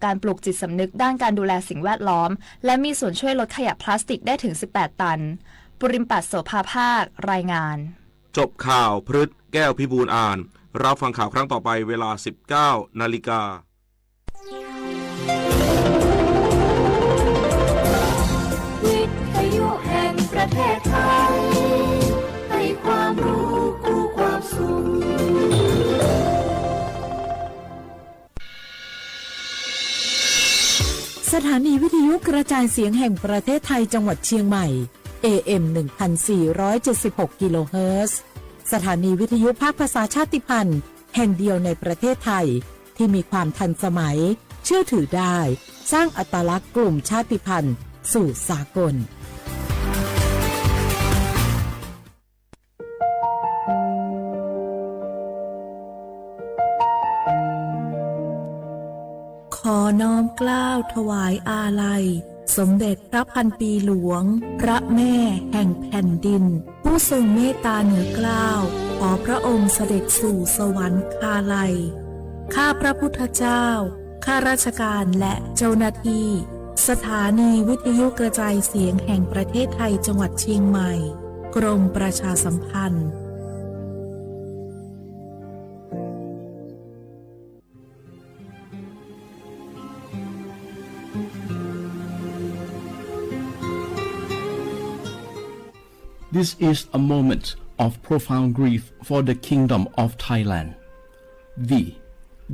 การปลูกจิตสำนึกด้านการดูแลสิ่งแวดล้อม และมีส่วนช่วยลดขยะพลาสติกได้ถึง สิบแปด ตัน บุริมปัตย์ โสภาภาค รายงาน จบข่าวพฤษ แก้วพิบูลย์อ่าน รับฟังข่าวครั้งต่อไปเวลา สิบเก้านาฬิกา วิทยุแห่งประเทศไทย ให้ความรู้คู่ความสุข สถานีวิทยุกระจายเสียงแห่งประเทศไทยจังหวัดเชียงใหม่ เอ เอ็ม หนึ่งพันสี่ร้อยเจ็ดสิบหก กิโลเฮิรตซ์ สถานีวิทยุภาคภาษาชาติพันธุ์แห่งเดียวในประเทศไทย ที่มีความทันสมัย เชื่อถือได้ สร้างอัตลักษณ์กลุ่มชาติพันธุ์สู่สากล ขอน้อมเกล้าถวายอาลัย สมเด็จพระพันปีหลวง พระแม่แห่งแผ่นดิน ผู้ทรงเมตตาเหนือเกล้า ขอพระองค์เสด็จสู่สวรรคาลัย ข้าพระพุทธเจ้า ข้าราชการและเจ้าหน้าที่ สถานีวิทยุกระจายเสียงแห่งประเทศไทยจังหวัดเชียงใหม่ กรมประชาสัมพันธ์ This is a moment of profound grief for the Kingdom of Thailand. We,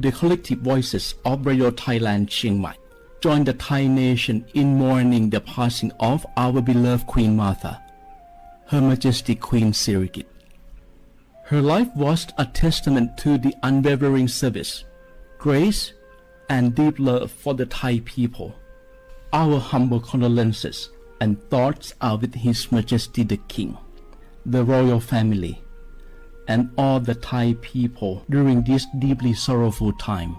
the collective voices of Radio Thailand Chiang Mai, join the Thai nation in mourning the passing of our beloved Queen Mother, Her Majesty Queen Sirikit. Her life was a testament to the unwavering service, grace, and deep love for the Thai people. Our humble condolences and thoughts are with His Majesty the King, the royal family, and all the Thai people during this deeply sorrowful time.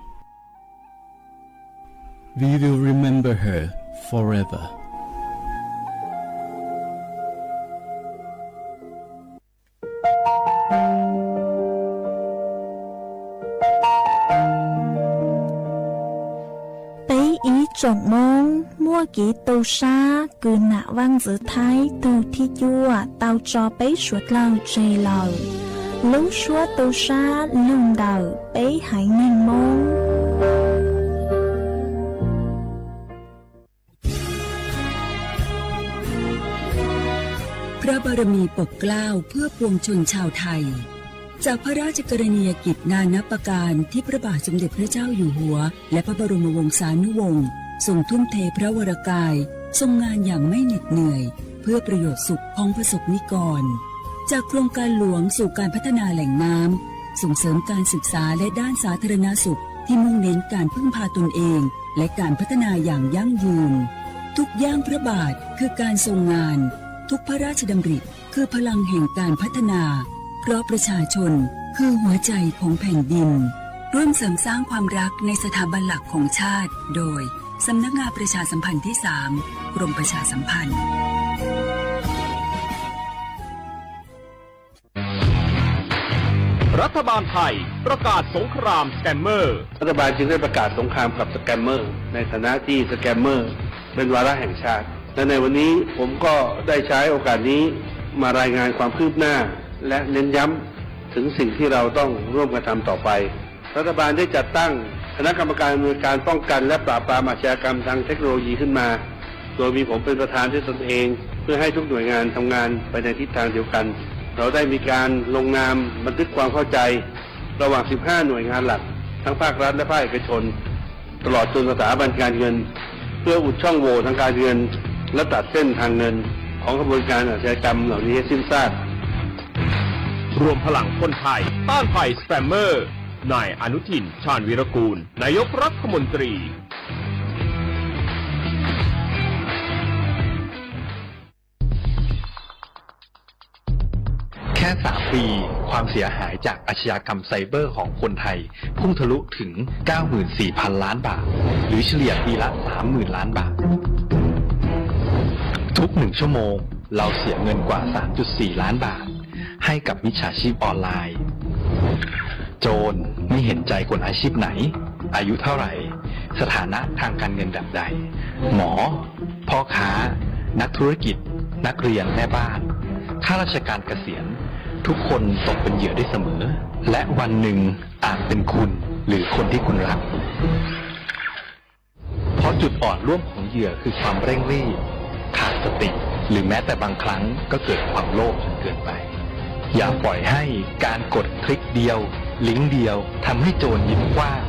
We will remember her forever. Peb ib tsoom Hmoob muaj kev tu sab kws nam vaj ntxwv Thaib tug thib cuaj tau tso peb suav dlawg tseg lawm. Lub suab tu sab lug ntawm peb haiv neeg Hmoob. พระบารมีปกเกล้าเพื่อปวงชนชาวไทย จากพระราชกรณียกิจนานับประการที่พระบาทสมเด็จพระเจ้าอยู่หัว และพระบรมวงศานุวงศ์ ทรงทุ่มเทพระวรกาย ทรงงานอย่างไม่เหน็ดเหนื่อย เพื่อประโยชน์สุขของประสบนิกร จากโครงการหลวงสู่การพัฒนาแหล่งน้ำ ส่งเสริมการศึกษาและด้านสาธารณสุข ที่มุ่งเน้นการพึ่งพาตนเอง และการพัฒนาอย่างยั่งยืน ทุกย่างพระบาทคือการทรงงาน ทุกพระราชดำริคือพลังแห่งการพัฒนา เพราะประชาชนคือหัวใจของแผ่นดิน ร่วมเสริมสร้างความรักในสถาบันหลักของชาติ โดย สำนักงานประชาสัมพันธ์ที่สาม กรมประชาสัมพันธ์ รัฐบาลไทยประกาศสงครามสแกมเมอร์ รัฐบาลจึงได้ประกาศสงครามกับสแกมเมอร์ ในฐานะที่สแกมเมอร์เป็นวาระแห่งชาติ และในวันนี้ผมก็ได้ใช้โอกาสนี้มารายงานความคืบหน้า และเน้นย้ำถึงสิ่งที่เราต้องร่วมกันทำต่อไป รัฐบาลได้จัดตั้งคณะกรรมการอำนวยการป้องกันและปราบปรามอาชญากรรมทางเทคโนโลยีขึ้นมา โดยมีผมเป็นประธานด้วยตนเอง เพื่อให้ทุกหน่วยงานทำงานไปในทิศทางเดียวกัน เราได้มีการลงนามบันทึกความเข้าใจ ระหว่าง สิบห้า หน่วยงานหลัก ทั้งภาครัฐและภาคเอกชน ตลอดจนสถาบันการเงิน เพื่ออุดช่องโหว่ทางการเงิน และตัดเส้นทางเงิน ของขบวนการอาชญากรรมเหล่านี้ให้สิ้นซาก รวมพลังคนไทยต้านภัยสแกมเมอร์ นายอนุทิน ชาญวีรกูล นายกรัฐมนตรี แค่ สาม ปี ความเสียหายจากอาชญากรรมไซเบอร์ของคนไทย พุ่งทะลุถึง เก้าหมื่นสี่พัน ล้านบาท หรือเฉลี่ยปีละ สามหมื่น ล้านบาท ทุกหนึ่งชั่วโมง เราเสียเงินกว่า สามจุดสี่ ล้านบาท ให้กับมิจฉาชีพออนไลน์ โจรไม่เห็นใจคนอาชีพไหน อายุเท่าไหร่ สถานะทางการเงินแบบใด หมอ พ่อค้า นักธุรกิจ นักเรียน แม่บ้าน ข้าราชการเกษียณ ทุกคนตกเป็นเหยื่อได้เสมอ และวันหนึ่งอาจเป็นคุณหรือคนที่คุณรัก เพราะจุดอ่อนร่วมของเหยื่อคือความเร่งรีบ ขาดสติ หรือแม้แต่บางครั้งก็เกิดความโลภจนเกินไป อย่าปล่อยให้การกดคลิกเดียว ลิงก์เดียวทำให้โจรยิ้มกว้าง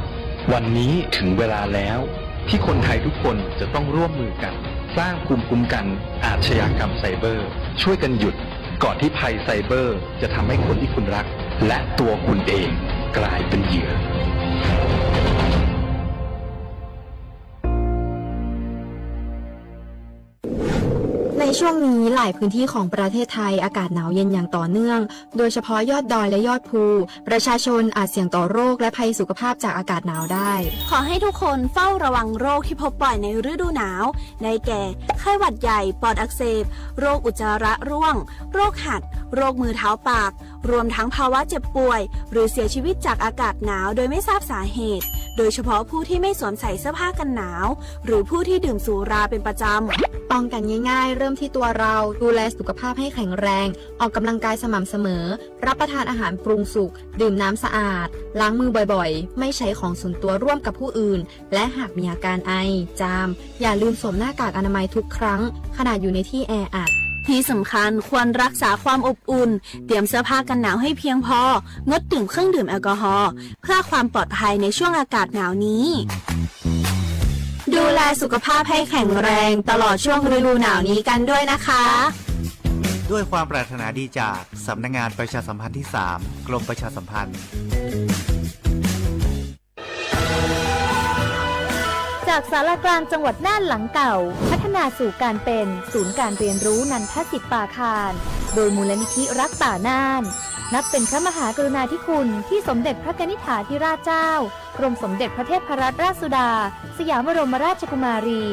วันนี้ถึงเวลาแล้วที่คนไทยทุกคนจะต้องร่วมมือกัน สร้างภูมิคุ้มกันอาชญากรรมไซเบอร์ ช่วยกันหยุดก่อนที่ภัยไซเบอร์จะทำให้คนที่คุณรัก และตัวคุณเองกลายเป็นเหยื่อ ในช่วงนี้หลายพื้นที่ของประเทศไทยอากาศหนาวเย็นอย่างต่อเนื่อง โดยเฉพาะยอดดอยและยอดภู ประชาชนอาจเสี่ยงต่อโรคและภัยสุขภาพจากอากาศหนาวได้ ขอให้ทุกคนเฝ้าระวังโรคที่พบบ่อยในฤดูหนาว ได้แก่ ไข้หวัดใหญ่ ปอดอักเสบ โรคอุจจาระร่วง โรคหัด โรคมือเท้าปาก รวมทั้งภาวะเจ็บป่วย หรือเสียชีวิตจากอากาศหนาวโดยไม่ทราบสาเหตุ โดยเฉพาะผู้ที่ไม่สวมใส่เสื้อผ้ากันหนาว หรือผู้ที่ดื่มสุราเป็นประจำ ป้องกันง่ายๆ เริ่มที่ตัวเรา ดูแลสุขภาพให้แข็งแรง ออกกำลังกายสม่ำเสมอ รับประทานอาหารปรุงสุก ดื่มน้ำสะอาด ล้างมือบ่อยๆ ไม่ใช้ของส่วนตัวร่วมกับผู้อื่น และหากมีอาการไอ จาม อย่าลืมสวมหน้ากากอนามัยทุกครั้ง ขณะอยู่ในที่แออัด ที่สำคัญควรรักษาความอบอุ่น เตรียมเสื้อผ้ากันหนาวให้เพียงพอ งดดื่มเครื่องดื่มแอลกอฮอล์ เพื่อความปลอดภัยในช่วงอากาศหนาวนี้ ดูแลสุขภาพให้แข็งแรงตลอดช่วงฤดูหนาวนี้กันด้วยนะคะ ด้วยความปรารถนาดีจากสำนักงานประชาสัมพันธ์ที่สาม กรมประชาสัมพันธ์ จากศาลากลางจังหวัดน่านหลังเก่า พัฒนาสู่การเป็นศูนย์การเรียนรู้นันทสิทธิ์ป่าคาน โดยมูลนิธิรักป่าน่าน นับเป็นพระมหากรุณาธิคุณที่สมเด็จพระกนิษฐาธิราชเจ้า กรมสมเด็จพระเทพรัตนราชสุดา สยามบรมราชกุมารี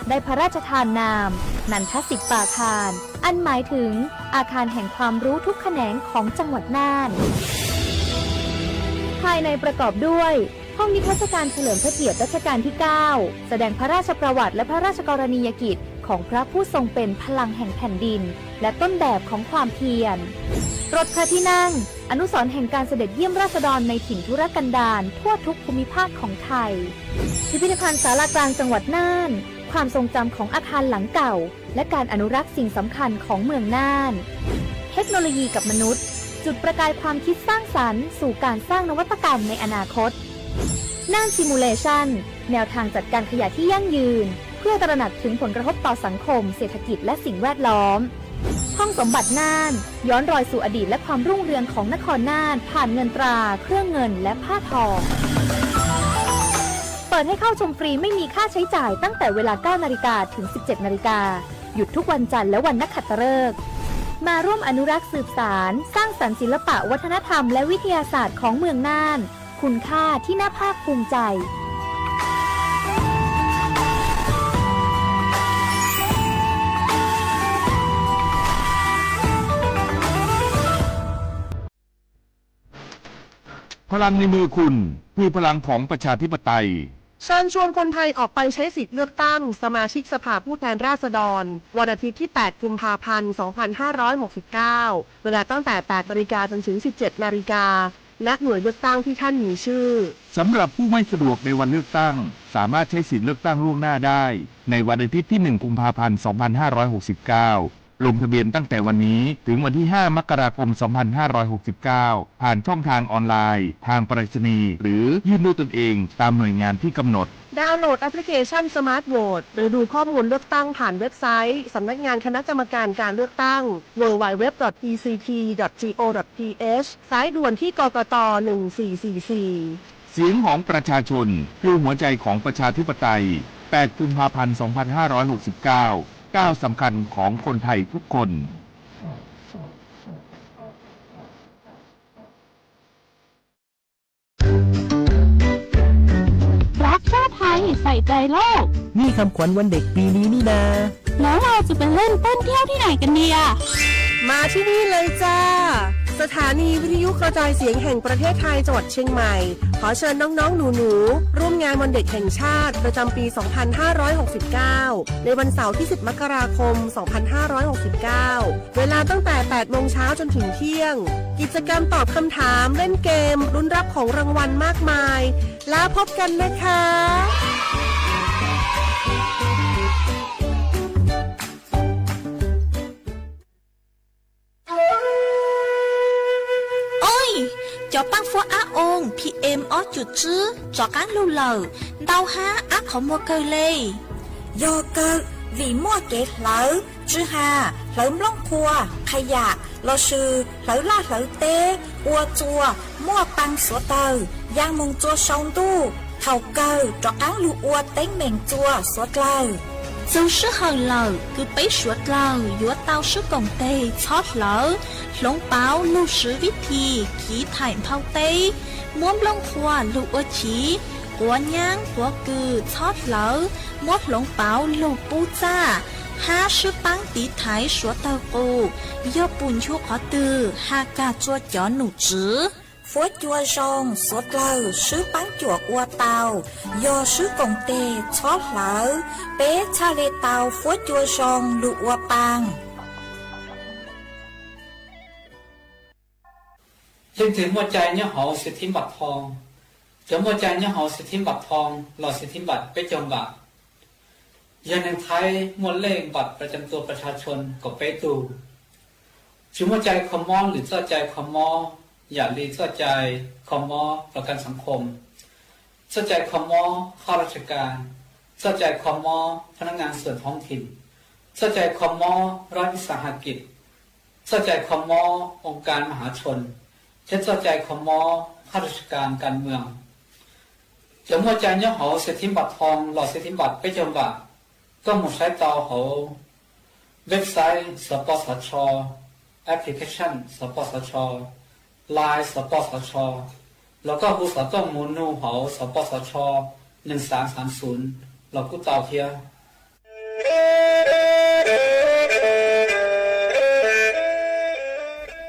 ได้พระราชทานนาม นันทสิทธิ์ป่าคาน อันหมายถึงอาคารแห่งความรู้ทุกแขนงของจังหวัดน่าน ภายในประกอบด้วย ห้องนิทรรศการเฉลิมพระเกียรติรัชกาลที่เก้า แสดงพระราชประวัติและพระราชกรณียกิจของพระผู้ทรงเป็นพลังแห่งแผ่นดิน และต้นแบบของความเพียร รถพระที่นั่ง อนุสรณ์แห่งการเสด็จเยี่ยมราษฎรในถิ่นทุรกันดารทั่วทุกภูมิภาคของไทย พิพิธภัณฑ์ศาลากลางจังหวัดน่าน ความทรงจำของอาคารหลังเก่า และการอนุรักษ์สิ่งสำคัญของเมืองน่าน เทคโนโลยีกับมนุษย์ จุดประกายความคิดสร้างสรรค์สู่การสร้างนวัตกรรมในอนาคต น่าน Simulation แนวทางจัดการขยะที่ยั่งยืน เพื่อตระหนักถึงผลกระทบต่อสังคม เศรษฐกิจ และสิ่งแวดล้อม ห้องสมบัติน่าน ย้อนรอยสู่อดีตและความรุ่งเรืองของนครน่าน ผ่านเงินตรา เครื่องเงิน และผ้าทอ เปิดให้เข้าชมฟรีไม่มีค่าใช้จ่ายตั้งแต่เวลา เก้านาฬิกา ถึง สิบเจ็ดนาฬิกา หยุดทุกวันจันทร์และวันนักขัตฤกษ์ มาร่วมอนุรักษ์สืบสาน สร้างสรรค์ศิลปะวัฒนธรรมและวิทยาศาสตร์ของเมืองน่าน คุณค่าที่น่าภาคภูมิใจ พลังในมือคุณ คือพลังของประชาธิปไตย เชิญชวนคนไทยออกไปใช้สิทธิ์เลือกตั้งสมาชิกสภาผู้แทนราษฎร วันอาทิตย์ที่ แปด กุมภาพันธ์ สองพันห้าร้อยหกสิบเก้า เวลาตั้งแต่ แปดนาฬิกา จนถึง สิบเจ็ดนาฬิกา ณ หน่วยเลือกตั้งที่ท่านมีชื่อ สำหรับผู้ไม่สะดวกในวันเลือกตั้ง สามารถใช้สิทธิ์เลือกตั้งล่วงหน้าได้ ในวันอาทิตย์ที่ หนึ่ง กุมภาพันธ์ สองพันห้าร้อยหกสิบเก้า ลงทะเบียนตั้งแต่วันนี้ถึงวันที่ ห้า มกราคม สองพันห้าร้อยหกสิบเก้า ผ่านช่องทางออนไลน์ ทางไปรษณีย์ หรือยื่นด้วยตนเองตามหน่วยงานที่กำหนด ดาวน์โหลดแอปพลิเคชัน Smart Vote หรือดูข้อมูลเลือกตั้งผ่านเว็บไซต์สำนักงานคณะกรรมการการเลือกตั้ง ดับเบิลยู ดับเบิลยู ดับเบิลยู ดอท อี ซี ที ดอท จี โอ ดอท ที เอช สายด่วนที่ กกต หนึ่งสี่สี่สี่ เสียงของประชาชน คือหัวใจของประชาธิปไตย แปด กุมภาพันธ์ สองพันห้าร้อยหกสิบเก้า ก้าวสำคัญของคนไทยทุกคน รักชาติไทย ใส่ใจโลก นี่คำขวัญวันเด็กปีนี้นี่นา แล้วเราจะไปเล่นเต้นเที่ยวที่ไหนกันดีอะ มาที่นี่เลยจ้า สถานีวิทยุกระจายเสียงแห่งประเทศไทยจังหวัดเชียงใหม่ ขอเชิญน้องๆ หนูๆ ร่วมงานวันเด็กแห่งชาติประจำปี สองพันห้าร้อยหกสิบเก้า ในวันเสาร์ที่ สิบ มกราคม สองพันห้าร้อยหกสิบเก้า เวลาตั้งแต่ แปดโมงเช้าจนถึงเที่ยง กิจกรรมตอบคำถาม เล่นเกม ลุ้นรับของรางวัลมากมาย แล้วพบกันนะคะ Oj, cov paab fuab ab oo P M ob cum tswb rov qaab lug lawm, ntau hab ab qhov muag kawg le. Yog kawg, vim muaj kev hlawv tsw has, hlawv nplooj qhuav, qha yam lossis hlawv laj hlawv teb, ua txuas muaj paa suav dlawg yaa moog txua sau ntuj, thaum kawg rov qaab lug ua teeb meem txua suav dlawg. Txug sij hawm lawm kws peb suav dlawg yuav tau sib koom teg txhob hlawv, hloov pauv lug swv vib thi chiv thaim nthau teb, muab nplooj qhuav lug ua chiv, quav nyaab quav kws txhob hlawv, muab hloov pauv lug pub txaj, hab sib paab tiv thaiv suav dlawg qus. Yog pum nchu qhov twg has kag txua cov num tswv. Fuab cua zoo suav dlawg sib paab cuam ua tau, yog sib koom teg txhob hlawv, peb txhaj le tau fuab cua zoo lug ua paa. Leej twg muaj cai nyob hauv xwm thib npam thoo? Cov muaj cai nyob hauv xwm thib npam thoo los xwm thib npam peb caug npam, yog neeg Thaib muaj lej npam pras cam tua pras tsha tshon kaum peb tug. Tsis muaj cai kho mob lwm txoj cai kho mob, yam li txoj cai kho mob pras kam xav khom, txoj cai kho mob khab raj tsha kas, txoj cai kho mob phab nab ngaa xuam thoob thim, txoj cai kho mob raj ib xaa ha kim, txoj cai kho mob oo kas ma hav tshon, thiab txoj cai kho mob khab raj tsha kas kas mws. Cov muaj cai nyob hauv xwm thib npam thoo los xwm thib npam peb caug npam, koj mus saib tau hauv website xov pos xov tsho, application xov pos xov tsho, line xov pos xov tsho, los koj hu xov tooj mus nug hauv xov pos xov tsho neeg xaav xaav xum los kuj tau thiab.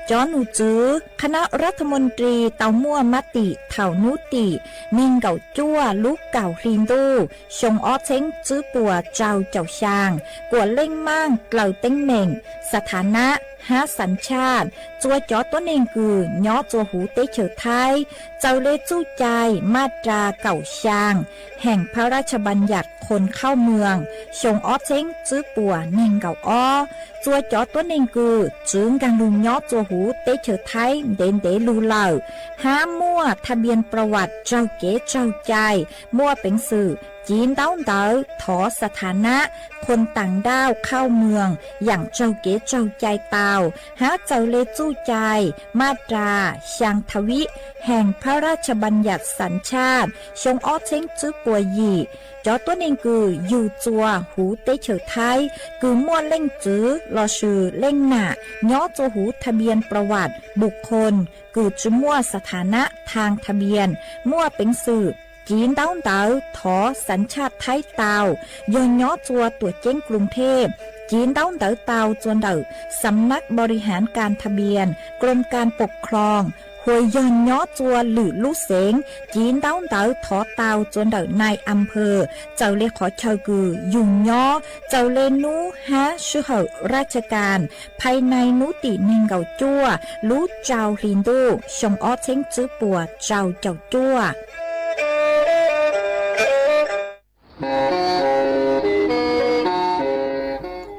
Cov num tswv khab nab rab tha moos ris tau muaj mab tim thaum nub tim neeg nkaum cuaj lub kaum hli ntuj xyoo ob txheeb tswb puas rau caum xyaa, kuam leej maaj dlaws teeb meem, xav tha nab hab xav tshaj, txua cov tuab neeg kws nyob txua huv teb chaws Thaib, txaws le txuj cai maj ras kaum xyaa heem phab raj tsha npas yam khon khauj mws xyoo ob txheeb tswb puas neeg nkaum ob. Txua cov tuab neeg kws tsi nkaag lug nyob txua huv teb chaws Thaib ntev ntev lug lawm, hab muaj tha npias pras vam raug kev tsaug cai, muaj peev xwm civ ntaub ntawv thov xav tha nab khon taam nrauj khauj mws yaam raug kev tsaug cai tau, hab txaws le txuj cai maj ras xyaa tha vib heem phab raj tsha npas yam xav tshaj xyoo ob txheeb tswb puas yim. Cov tuab neeg kws yug txua huv teb chaws Thaib kws muaj leej txwv lossis leej nam nyob txua huv tha npias pras vam npus khon kws tsi muaj xav tha nab thaag tha npias, muaj peev xwm civ ntaub ntawv thov xav tshaj Thaib tau, yog nyob txua tuam ceeb Kloos Thej, civ ntaub ntawv tau txua ntawm xam nab npo ri haav kas tha npias Kloos kas pom khloos, hos yog nyob txua lwm lub xeev, civ ntaub ntawv thov tau txua ntawm nai am phawm, txawm le qhov chaw kws yug nyob, txawm le nub hab sij hawm raj tsha kas, phais nai nub tim neeg nkaum cuaj lub rau hli ntuj xyoo ob txheeb tswb puas rau caum cuaj.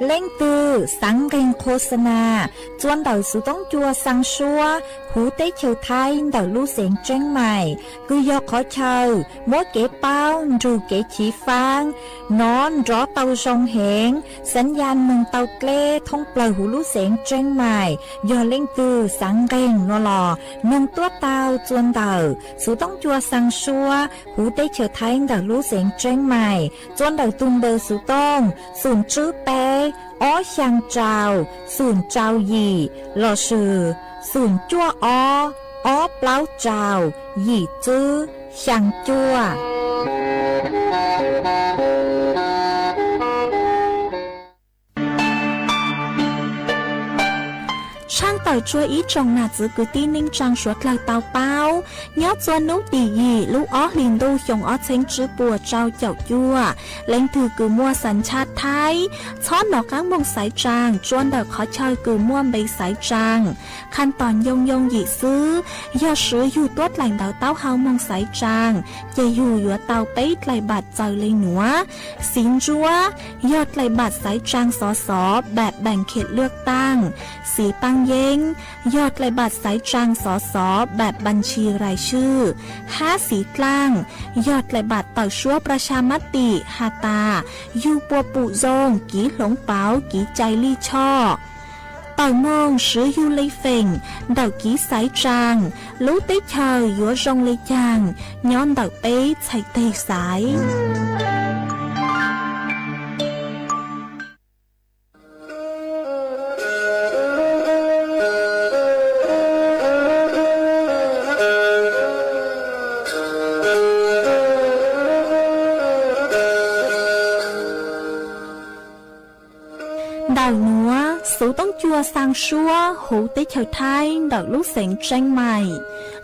Leej twg xaav nqeeg qho xa nas txua ntawm xuv toob cua xaa suab huv teb chaws Thaib ntawm lub xeev Tseeb Mais, kws yog qhov chaw muab kev paub nrug kev chiv faab, nov nrov tau zoo heev, xaav ya noog tau dleb thoob plawg huv lub xeev Tseeb Mais. Yog leej twg xaav nqeeg nuav los noog tuab tau txua ntawm xuv toob cua xaa suab huv teb chaws Thaib ntawm lub xeev Tseeb Mais, txua ntawm tug npawb xuv tooj xoom tswb peb ob xyaa rau xoom rau yim lossis xoom cuaj ob ob plaub rau yim tswb xyaa cuaj. Tshaaj Tawm tsua ib tsoom nam txwv kwv tij neej tsaa suav dlawg tau paub, nyob tsua nub tim yim lub ob hlis ntuj xyoo ob txheeb tsib puas rau caum cuaj, leej twg kws muaj xas nchaj Thaib, txhob nov qaab moog xaiv tsaa tsua ntawm qhov chaw kws muaj npe xaiv tsaa. Khaj tom ncoo yoo yim xwb, yog swv yug tuab dlaim ntawv taub hau moog xaiv tsaa, ces yug yuav tau peb dlaim npaam txawm le nuav: Xiv Ntsuab, yog dlaim npaam xaiv tsaa xov xov npaam npaam khem lwaj taaj. Xiv Paaj Yeeb, yog dlaim npaam xaiv tsaa xov xov npaam npaam ntshis rais swj. Hab Xiv Dlaaj, yog dlaim npaam tawm suab pras has mab tim has tas yug puas pum zoo, kiv hloov pauv, kiv cai lij choj. Tawm moog swv yug le feem ntawm kiv xaiv tsaa, lub teb chaws yuav zoo le caag, nyob ntawm peb txhais teg xaiv. Ntawm nuav, Xuv Toob Cua xaa suab huv teb chaws Thaib ntawm lub xeev Tseeb Mais.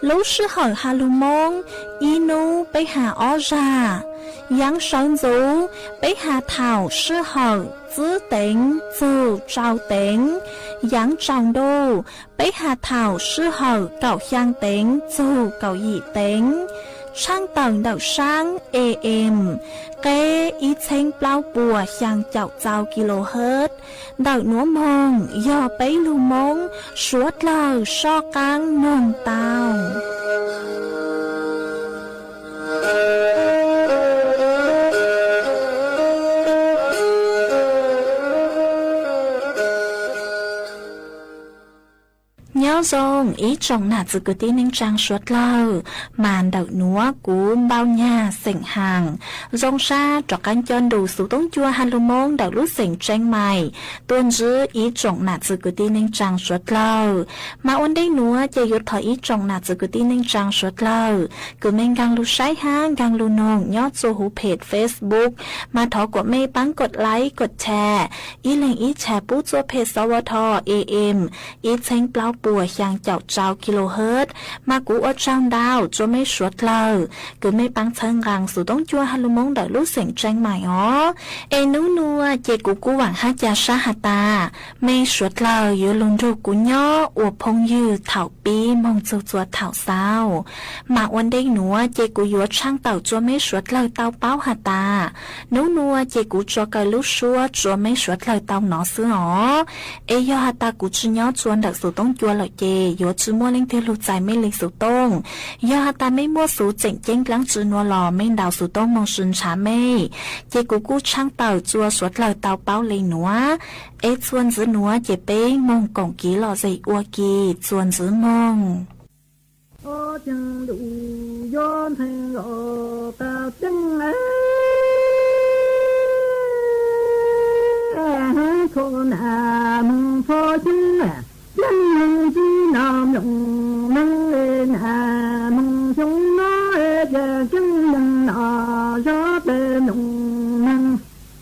Lub sij hawm Halloween, ib nub peb has ob zag. Yaav sawv ntxuv, peb has thaum sij hawm tsib teev txug rau teev. Yaav tsaus ntuj, peb has thaum sij hawm kaum xyaa teev txug kaum yim teev. Tshaaj tawm ntawm saab A M, qeb ib txheeb plaub puas xyaa caum txau kilohertz. Ntawm nuav moog yog peb lug Moob suav dlawg soj qaab noog tau. Nyob zoo ib tsoom nam txwv kwv tij neej tsaa suav dlawg, mas ntawm nuav kuv Npau Nyag xeem Haas zoo sab rov qaab coj nrug Xuv Toob Cua Halloween ntawm lub xeev Tseeb Mais tuaj ntsib ib tsoom nam txwv kwv tij neej tsaa suav dlawg. Mas ua ntej nuav ces yuav thov ib tsoom nam txwv kwv tij neej tsaa suav dlawg kws mej nkaag lug saib hab nkaag lug noog nyob tsua huv phem Facebook, mas thov kuas mej paab kov like kov share, ib leeg ib share pub tsua phem S W T A M ib txheeb plaub puas xyaa caum rau kilohertz. Mas kuv ua tsaug ntau tsua mej suav dlawg kws mej paab txhawb nqaa Xuv Toob Cua Halloween ntawm lub xeem Tseeb Mais os. Es nub nuav ces kuv kuj vaam hab ca sab has tas mej suav dlawg yuav lug nrug kuv nyob ua phooj ywg thaum pib moog txug tsua thaum xaus. Mas ua ntej nuav ces kuv yuav tshaaj tawm tsua mej suav dlawg tau paub has tas, nub nuav ces kuv tsuas kaw lub suab tsua mej suav dlawg tau nov xwb os. Es yog has tas kuv tsi nyob tsua ntawm Xuv Toob Cua lawm ces yuav tsi muaj leej twg lug txais mej le xuv tooj. Yog has tas mej muaj xuv tseem ceeb dlaab tsi nuav los mej ntaus xuv tooj moog sw ntshav mej, ces kuv kuj tshaaj tawm tsua suav dlawg tau paub le nuav. Es tsua ntxiv nuav ces peb moog koom kiv lom zem ua ke tsua ntxiv moog.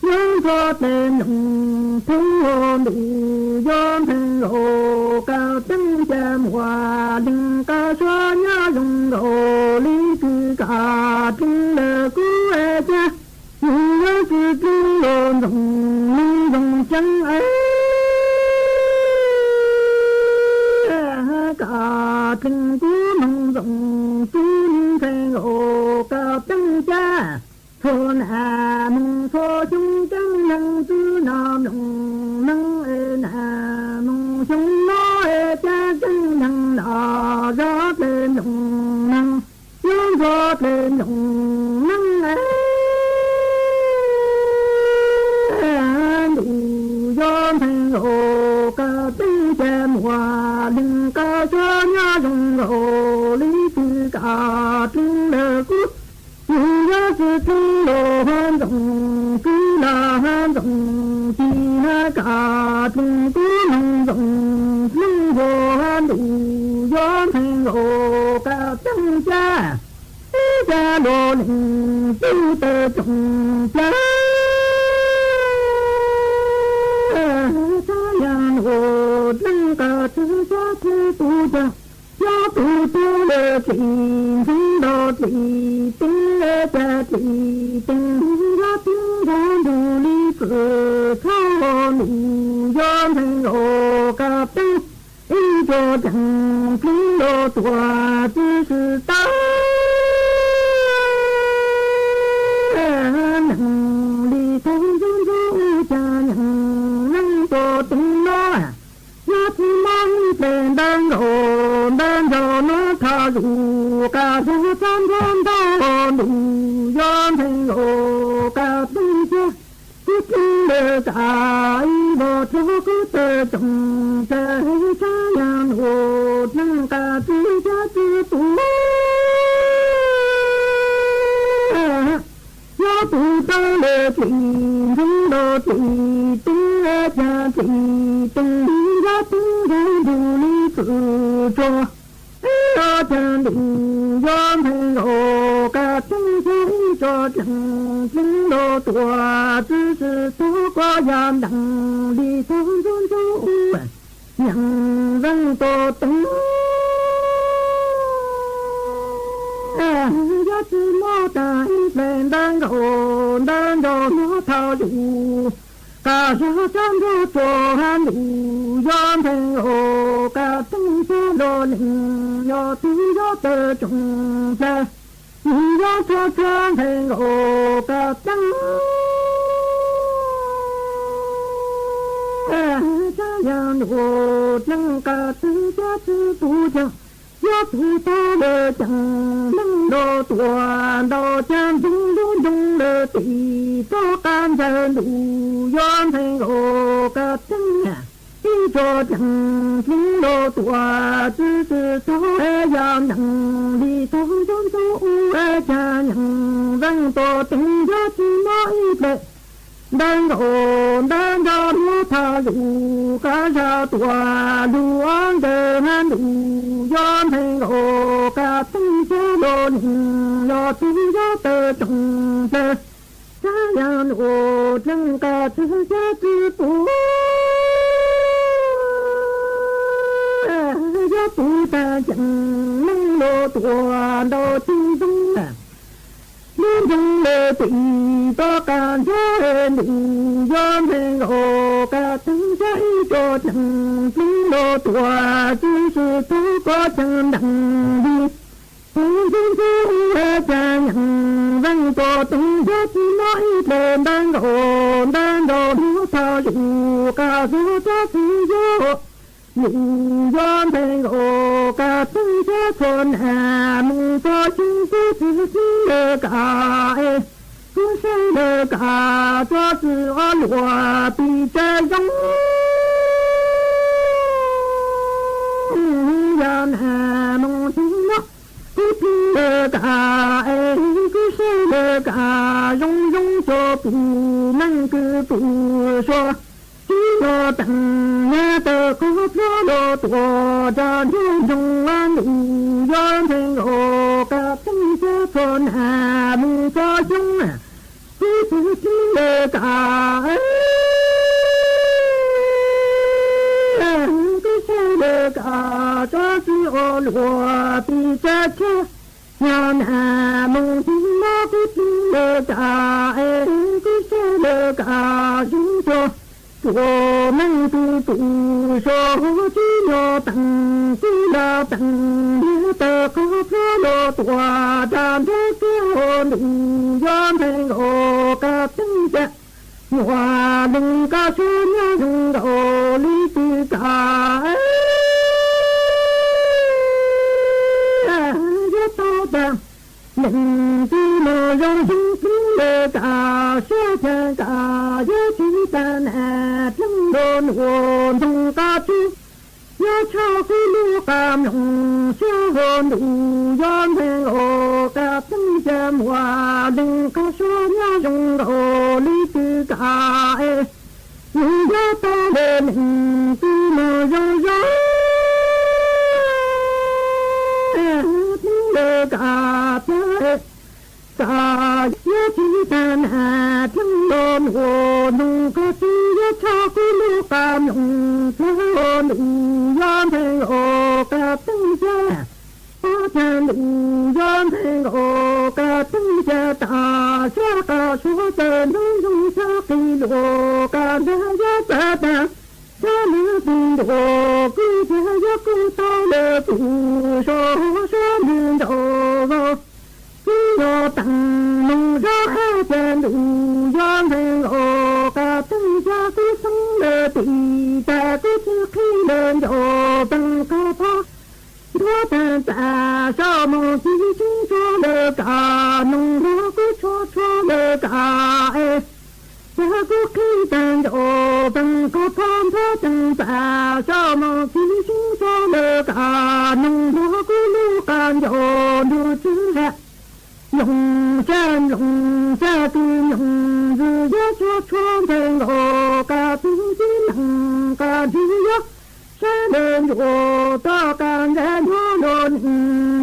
Yob ntxhua tes num thoob hauv ntuj, yob ntxhee nkaus koj teeb ca muam leej koj suab nyob zoo nkaus li kws koj dleeg lawm kuv es cas yus yuav tsi dleeg los ntxoov neeg ntxoov tseeb es koj dleeg kuv moog ntxoov kuv ntxhee nkaus koj teeb ca. Txhua nam moog txhua xyoo keeb neeg tsi nom mloog neeg es nam moog xyoo no es cas keeb neeg no zov tes mloog neeg, yuav ntxhua tes mloog neeg es ntuj yob ntxhee nkaus koj teeb ca muam leej koj suab nyob zoo nkaus li kws koj dleeg lawm kuv yus yuav tsi dleeg los ntxoov kuv los ntxoov tis na koj dleeg kuv moog ntxoov neeg hua ntuj yob ntxhee nkaus koj teeb ca. Ib ca luag leej tub tes tsoom plag txhab yaam nuav dleeg koj tsi xyuas Yog tus tub lawm txim ntxeev nrog txim teeb, cas txim teeb yog tib nrog nrug li txwm txhob ntuj yuav ntxeev nkaus kab teeb, ib tso ceem dleb los tuam txwv tsis tau. Neeg li thaum ntxub ntxub ua cas neeg leej tso teeb no, yog tsis muaj ib ple ntawv nkaus ntawv nraug no thov yus, kab zog txhob ntxub ntau ntuj yuav ntxeev nkaus kab teeb thiab. Kwv tij lawv kab ib vog rau kwv tij tsoom plaws, sab yam nuav dleej kab txwv xyab txwv pum. Yog tus tub lawm txim ntxeev nrog txim teeb, cas txim teeb yog tib nrog nrug li txwm tso, ib los cas ntuj yuav ntxeev nkaus kab teeb thiab, ib tso ceem dleb los tuam txwv tsis tau, koj yog neeg li thaum ntxub ntxub ua cas neeg leej tso teeb. Yog tsis muaj tas ib ple ntawv nkaus ntawv nraug no thov yus, kab zog txhob ntxub tso hab ntuj yuav ntxeev nkaus kab teeb thiab. Los neeg yog tug yuav tawm tsoom plaws, nws yuav txhob txhob ntxeev nkaus kab teeb. Sab yam nuav dleej kab txwv xyab txwv pum, cas yog tus tub lawm ceem dleb los tuam ntau, cas ntxeev lub nroog lawm tim rov qab ntxawg, ntuj yuav ntxeev nkaus kab teeb, ib tso ceem dleb los tuam txwv tsis tau. Yog neeg li thaum ntxub ntxub ua cas neeg leej tso teeb, yog tsis muaj ib ple ntawv nkaus ntawv nraug no thov yus, kab zog tuam lug ob ntawd hab ntuj yuav ntxeev nkaus kab teeb thiab. Los neeg yog tug yuav tawm tsoom plaws, sab yam nuav dleej kab txwv xyab txwv pum, yog tus tag ceem dleb los tuam ntau tib ntxoov, lub nroog lawm tim rov qab ntxawg, ntuj yuav ntxeev nkaus kab teeb thiab, ib tso ceem dleb los tuam txwv tsis tau, koj yog neeg li thaum ntxub ntxub ua cas neeg leej tso teeb, yog tsis muaj ib ple ntawv nkaus ntawv nraug no thov yus, kab zog txhob txwv yog ntuj yuav ntxeev nkaus kab teeb thiab. Txhua nag moos txhua xyoo kuv txwv txwv lawm kab es, kuv saib lawm kab tso txwv ob luag pis tsav zoo. Yog nag moos xyoo no kuv txwv lawm kab es, kuv saib lawm kab zoo zoo, cov pum neeg kwv pum suav, tib lo teem nyab tawm qhov plab los tuam rau nruab nroog, ntuj yuav ntxeev nkaus kab teeb thiab. Txhua nag moos txhua xyoo kuv txwv txwv lawm kab es, kuv saib lawm kab tso txwv ob luag pis tsav tshab. Yog nag moos xyoo no kuv txwv lawm kab es, kuv saib lawm kab zoo, cov pum neeg kwv pum suav, tib lo teem kwv lo teem nyab tawm qhov plab los tuam rau nruab kiag, ntuj yuav ntxeev nkaus kab teeb thiab. Muaj leej kab suab nyob zoo nkaus li twg kab, yuav tau tas neeg twg mus zoo zoo, txwv lawm kab suab cas kab yuav tsis tas nag dleeb los nuav ntxoov kab tsuag, yuav tshaj kuv lub qab mloog siab, ntuj yuav ntxeev nkaus kab teeb thiab. Muaj leej kab suab nyob zoo nkaus li twg kab es, nws yuav tau tas neeg twg mus zoo zoo, txwv lawm kab tas kab yuav tsis tas nag dleeb los nuav ntxoov kab tsuag, yuav tshaj kuv lub qab mloog siab, ntuj yuav ntxeev nkaus kab teej xya, pab cag ntuj yuav ntxhais nkaus ka teej xya tas, sab qas suav tawm nrov zoo xya qis luas ka nrag yuav txav tas, sab lwm tus ntuas kuj cag yuav kuj tau lawm tus so, sab lwm nraud vau kuj yog teem moos zov hab cag ntuj yuav ntxhais nkaus ka teej xya kuj xoob lawm tim tas kuj tsi qhib lawm ncaus pees qhov phob. Nruab teem txam sab moos ci soob tsuag lawm ka, noog nrog kuj tshua tshua lawm ka es, cag kuj qhib tag ncaus pees qhov phob. Nruab teem txam sab moos ci soob tsuag lawm ka, noog nrog kuj lub qas ncaus ntuj tswv ha. Nploos sab nploos sab tug nploos ntxwg yuav tshua tshua ntxhais nkaus ka tug tib nees ka nrig yuav sab lawm nruas toj ka ncaim nrog luag nees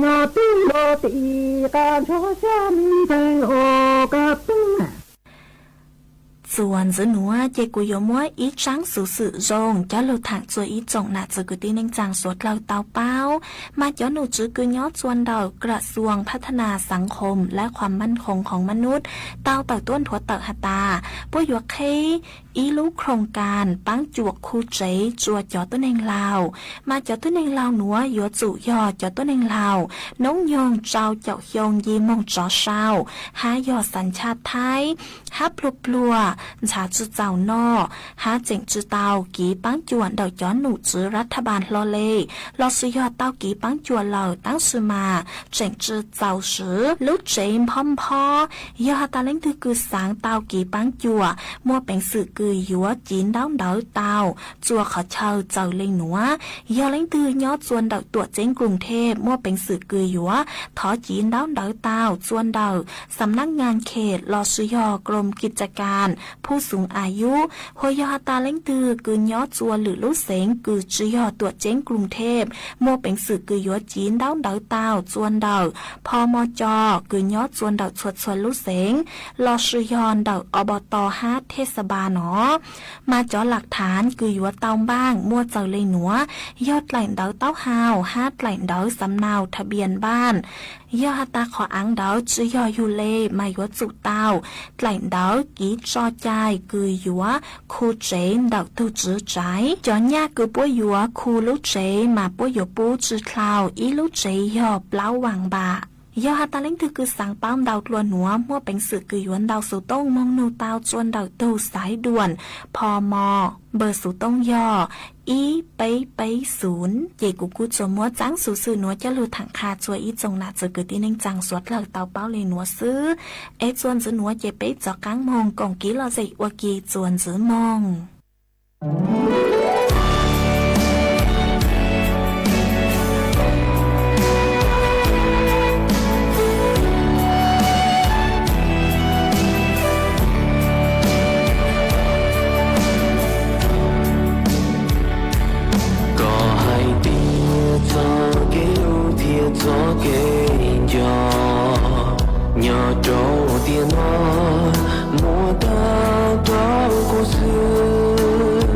yog tub luag tim ka nrog sab ntxhais nkaus ka teej. Txuas ntxiv nuav ces kuv yuav muab ib tsaab xuv xwm zoo coj lug thaam txug ib tsoom nam txiv kwv tij neej tsaa suav dlawg tau paub. Mas cov num tswv kws nyob txua ntawm ກະຊວງພັດທະນາສັງຄົມ ແລະ ຄວາມໝັ້ນຄົງຂອງມະນຸດ tau tawm tuaj nthuav tawm has tas, puab yuav qhib ib lub ໂຄງການ paab cuam khu tsev rua cov tuab neeg laug. Mas cov tuab neeg laug nuav yuav tsum yog cov tuab neeg laug noob nyoog rau caum xyoo nce moog tsov sau, hab yog xas nchaj Thaib, hab pluag pluag, ntshav tsi txaus noj, hab tseem tsi tau kiv paab cuam ntawm cov num tswv ລັດຖະບານ hlo le, lossis yog tau kiv paab cuam lawm tab sis mas tseem tsi txaus swv. Lub tsev nphob nphob, yog has tas leej twg kws xaav tau kiv paab cuam, muaj peev xwm kws yuav civ ntaub ntawv tau txua qhov chaw txawm le nuav. Yog leej twg nyob txua ntawm tuam ceeb Kruos Thej, muaj peev xwm kws yuav thov civ ntaub ntawv tau txua ntawm ສຳນັກງານເຂດ lossis yog ກົມກິດຈະການຜູ້ສູງອາຍຸ. Hos yog has tas leej twg kws nyob txua lwm lub xeev kws tsi yog tuam ceeb Kruos Thej, muaj peev xwm kws yuav civ ntaub ntawv tau txua ntawm ພມຈ kws nyob txua ntawm txhua txhua lub xeev, lossis yog ntawm ອບຕ hab ເທດສະບານ no. Mas cov ຫຼັກຖານ kws yuav tau npaaj muaj txawm le nuav, yog dlaim ntawv taub hau hab dlaim ntawv ສຳເນົາທະບຽນບ້ານ. Yog has tas qhov aav ntawd tsi yog yug le, mas yuav tsum tau dlaim ntawv kiv tso cai kws yuav khu tsev ntawm tug tswv tsaiv. Cov nyaj kws puab yuav khu lub tsev mas puab yuav pub tsi dlhau, ib lub tsev yog plaub vas npam. Yog has tas leej twg kws xaav paub ntau dlua nuav, muaj peev xwm kws yuav ntaus xuv tooj moog nug tau txua ntawm tug xaiv duam ພມ, npawb xuv tooj yog ib peb peb xum. Ces kuv kuj tsuas muab tsaab xuv xwm nuav coj lug thaam qha txua ib tsoom nam txiv kwv tij neej tsaa suav dlawg tau paub le nuav xwb. Es txua ntxiv nuav ces peb rov qaab moog koom kiv lom zem ua ke txua ntxiv moog. Koj hais tias txoj kev hlub thiab txoj kev nco nyob rau tiam no muaj tag rau kuv xwb.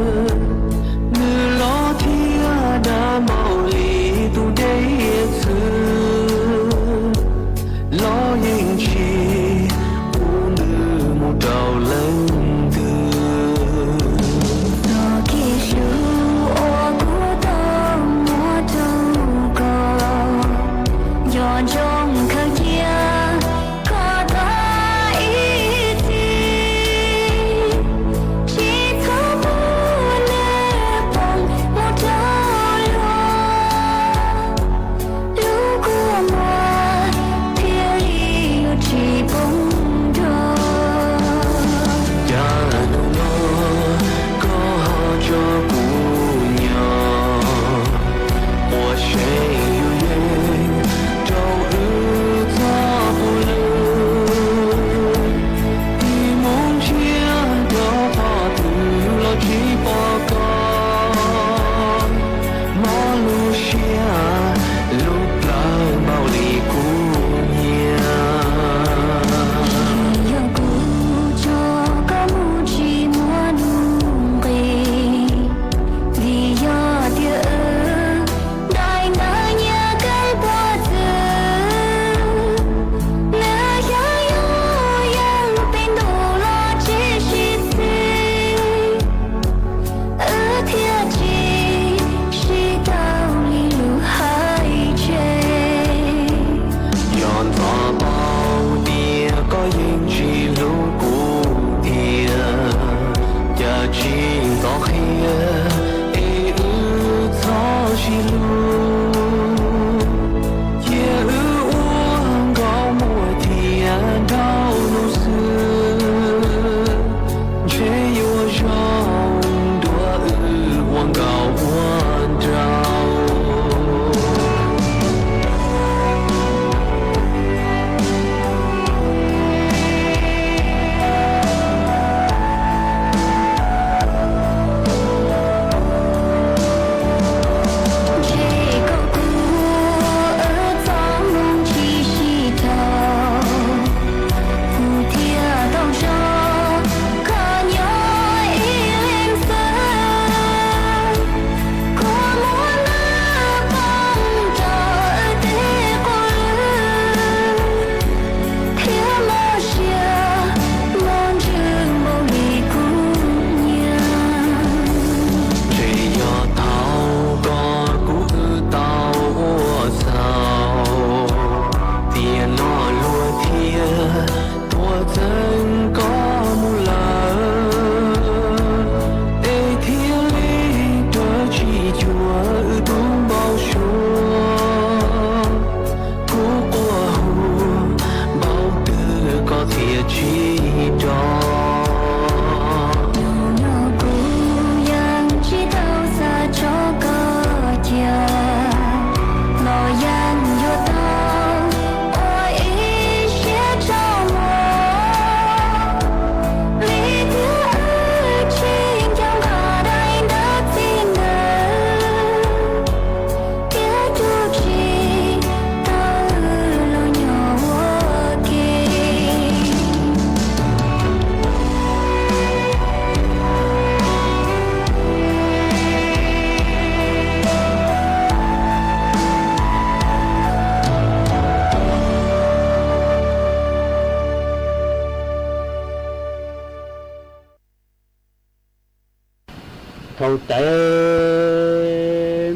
Thaum ntawd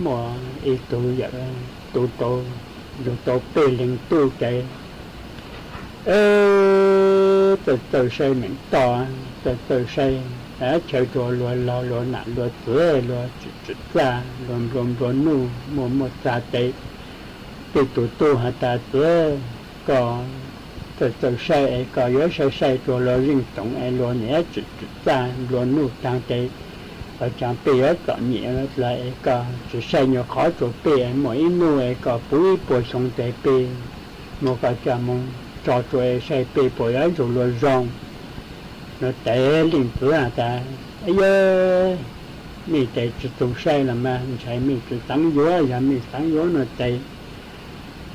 muaj ib tug yawm tus tau, yug tau peb leeg tub ces txawj txawj saib meem toj, txawj txawj saib chaw rua luag laug luag nam luag txwv, luag tsim tsim txaj, luag nplua nplua nuj, muaj muaj txag tes, peb tug tub has tas txwv, koj txawj txawj saib es koj yuav saib saib rua luag zeej tsoom es luag niam tsim tsim txaj nplua nuj taag tes, ua caag peb yuav txom nyem dlaag es koj tsis saib nyuag qhov rua peb es muaj ib nub es koj puv ib puas xyoo tes peb muab koj coj moog tso tsua es saib peb puas yuav ntsug luag zoo. Nuav tes leej txwv has tas, Yog mej tes tsis txug saib los mas ntshai mej tsis xaav yuav, yog mej xaav yuav nuav tes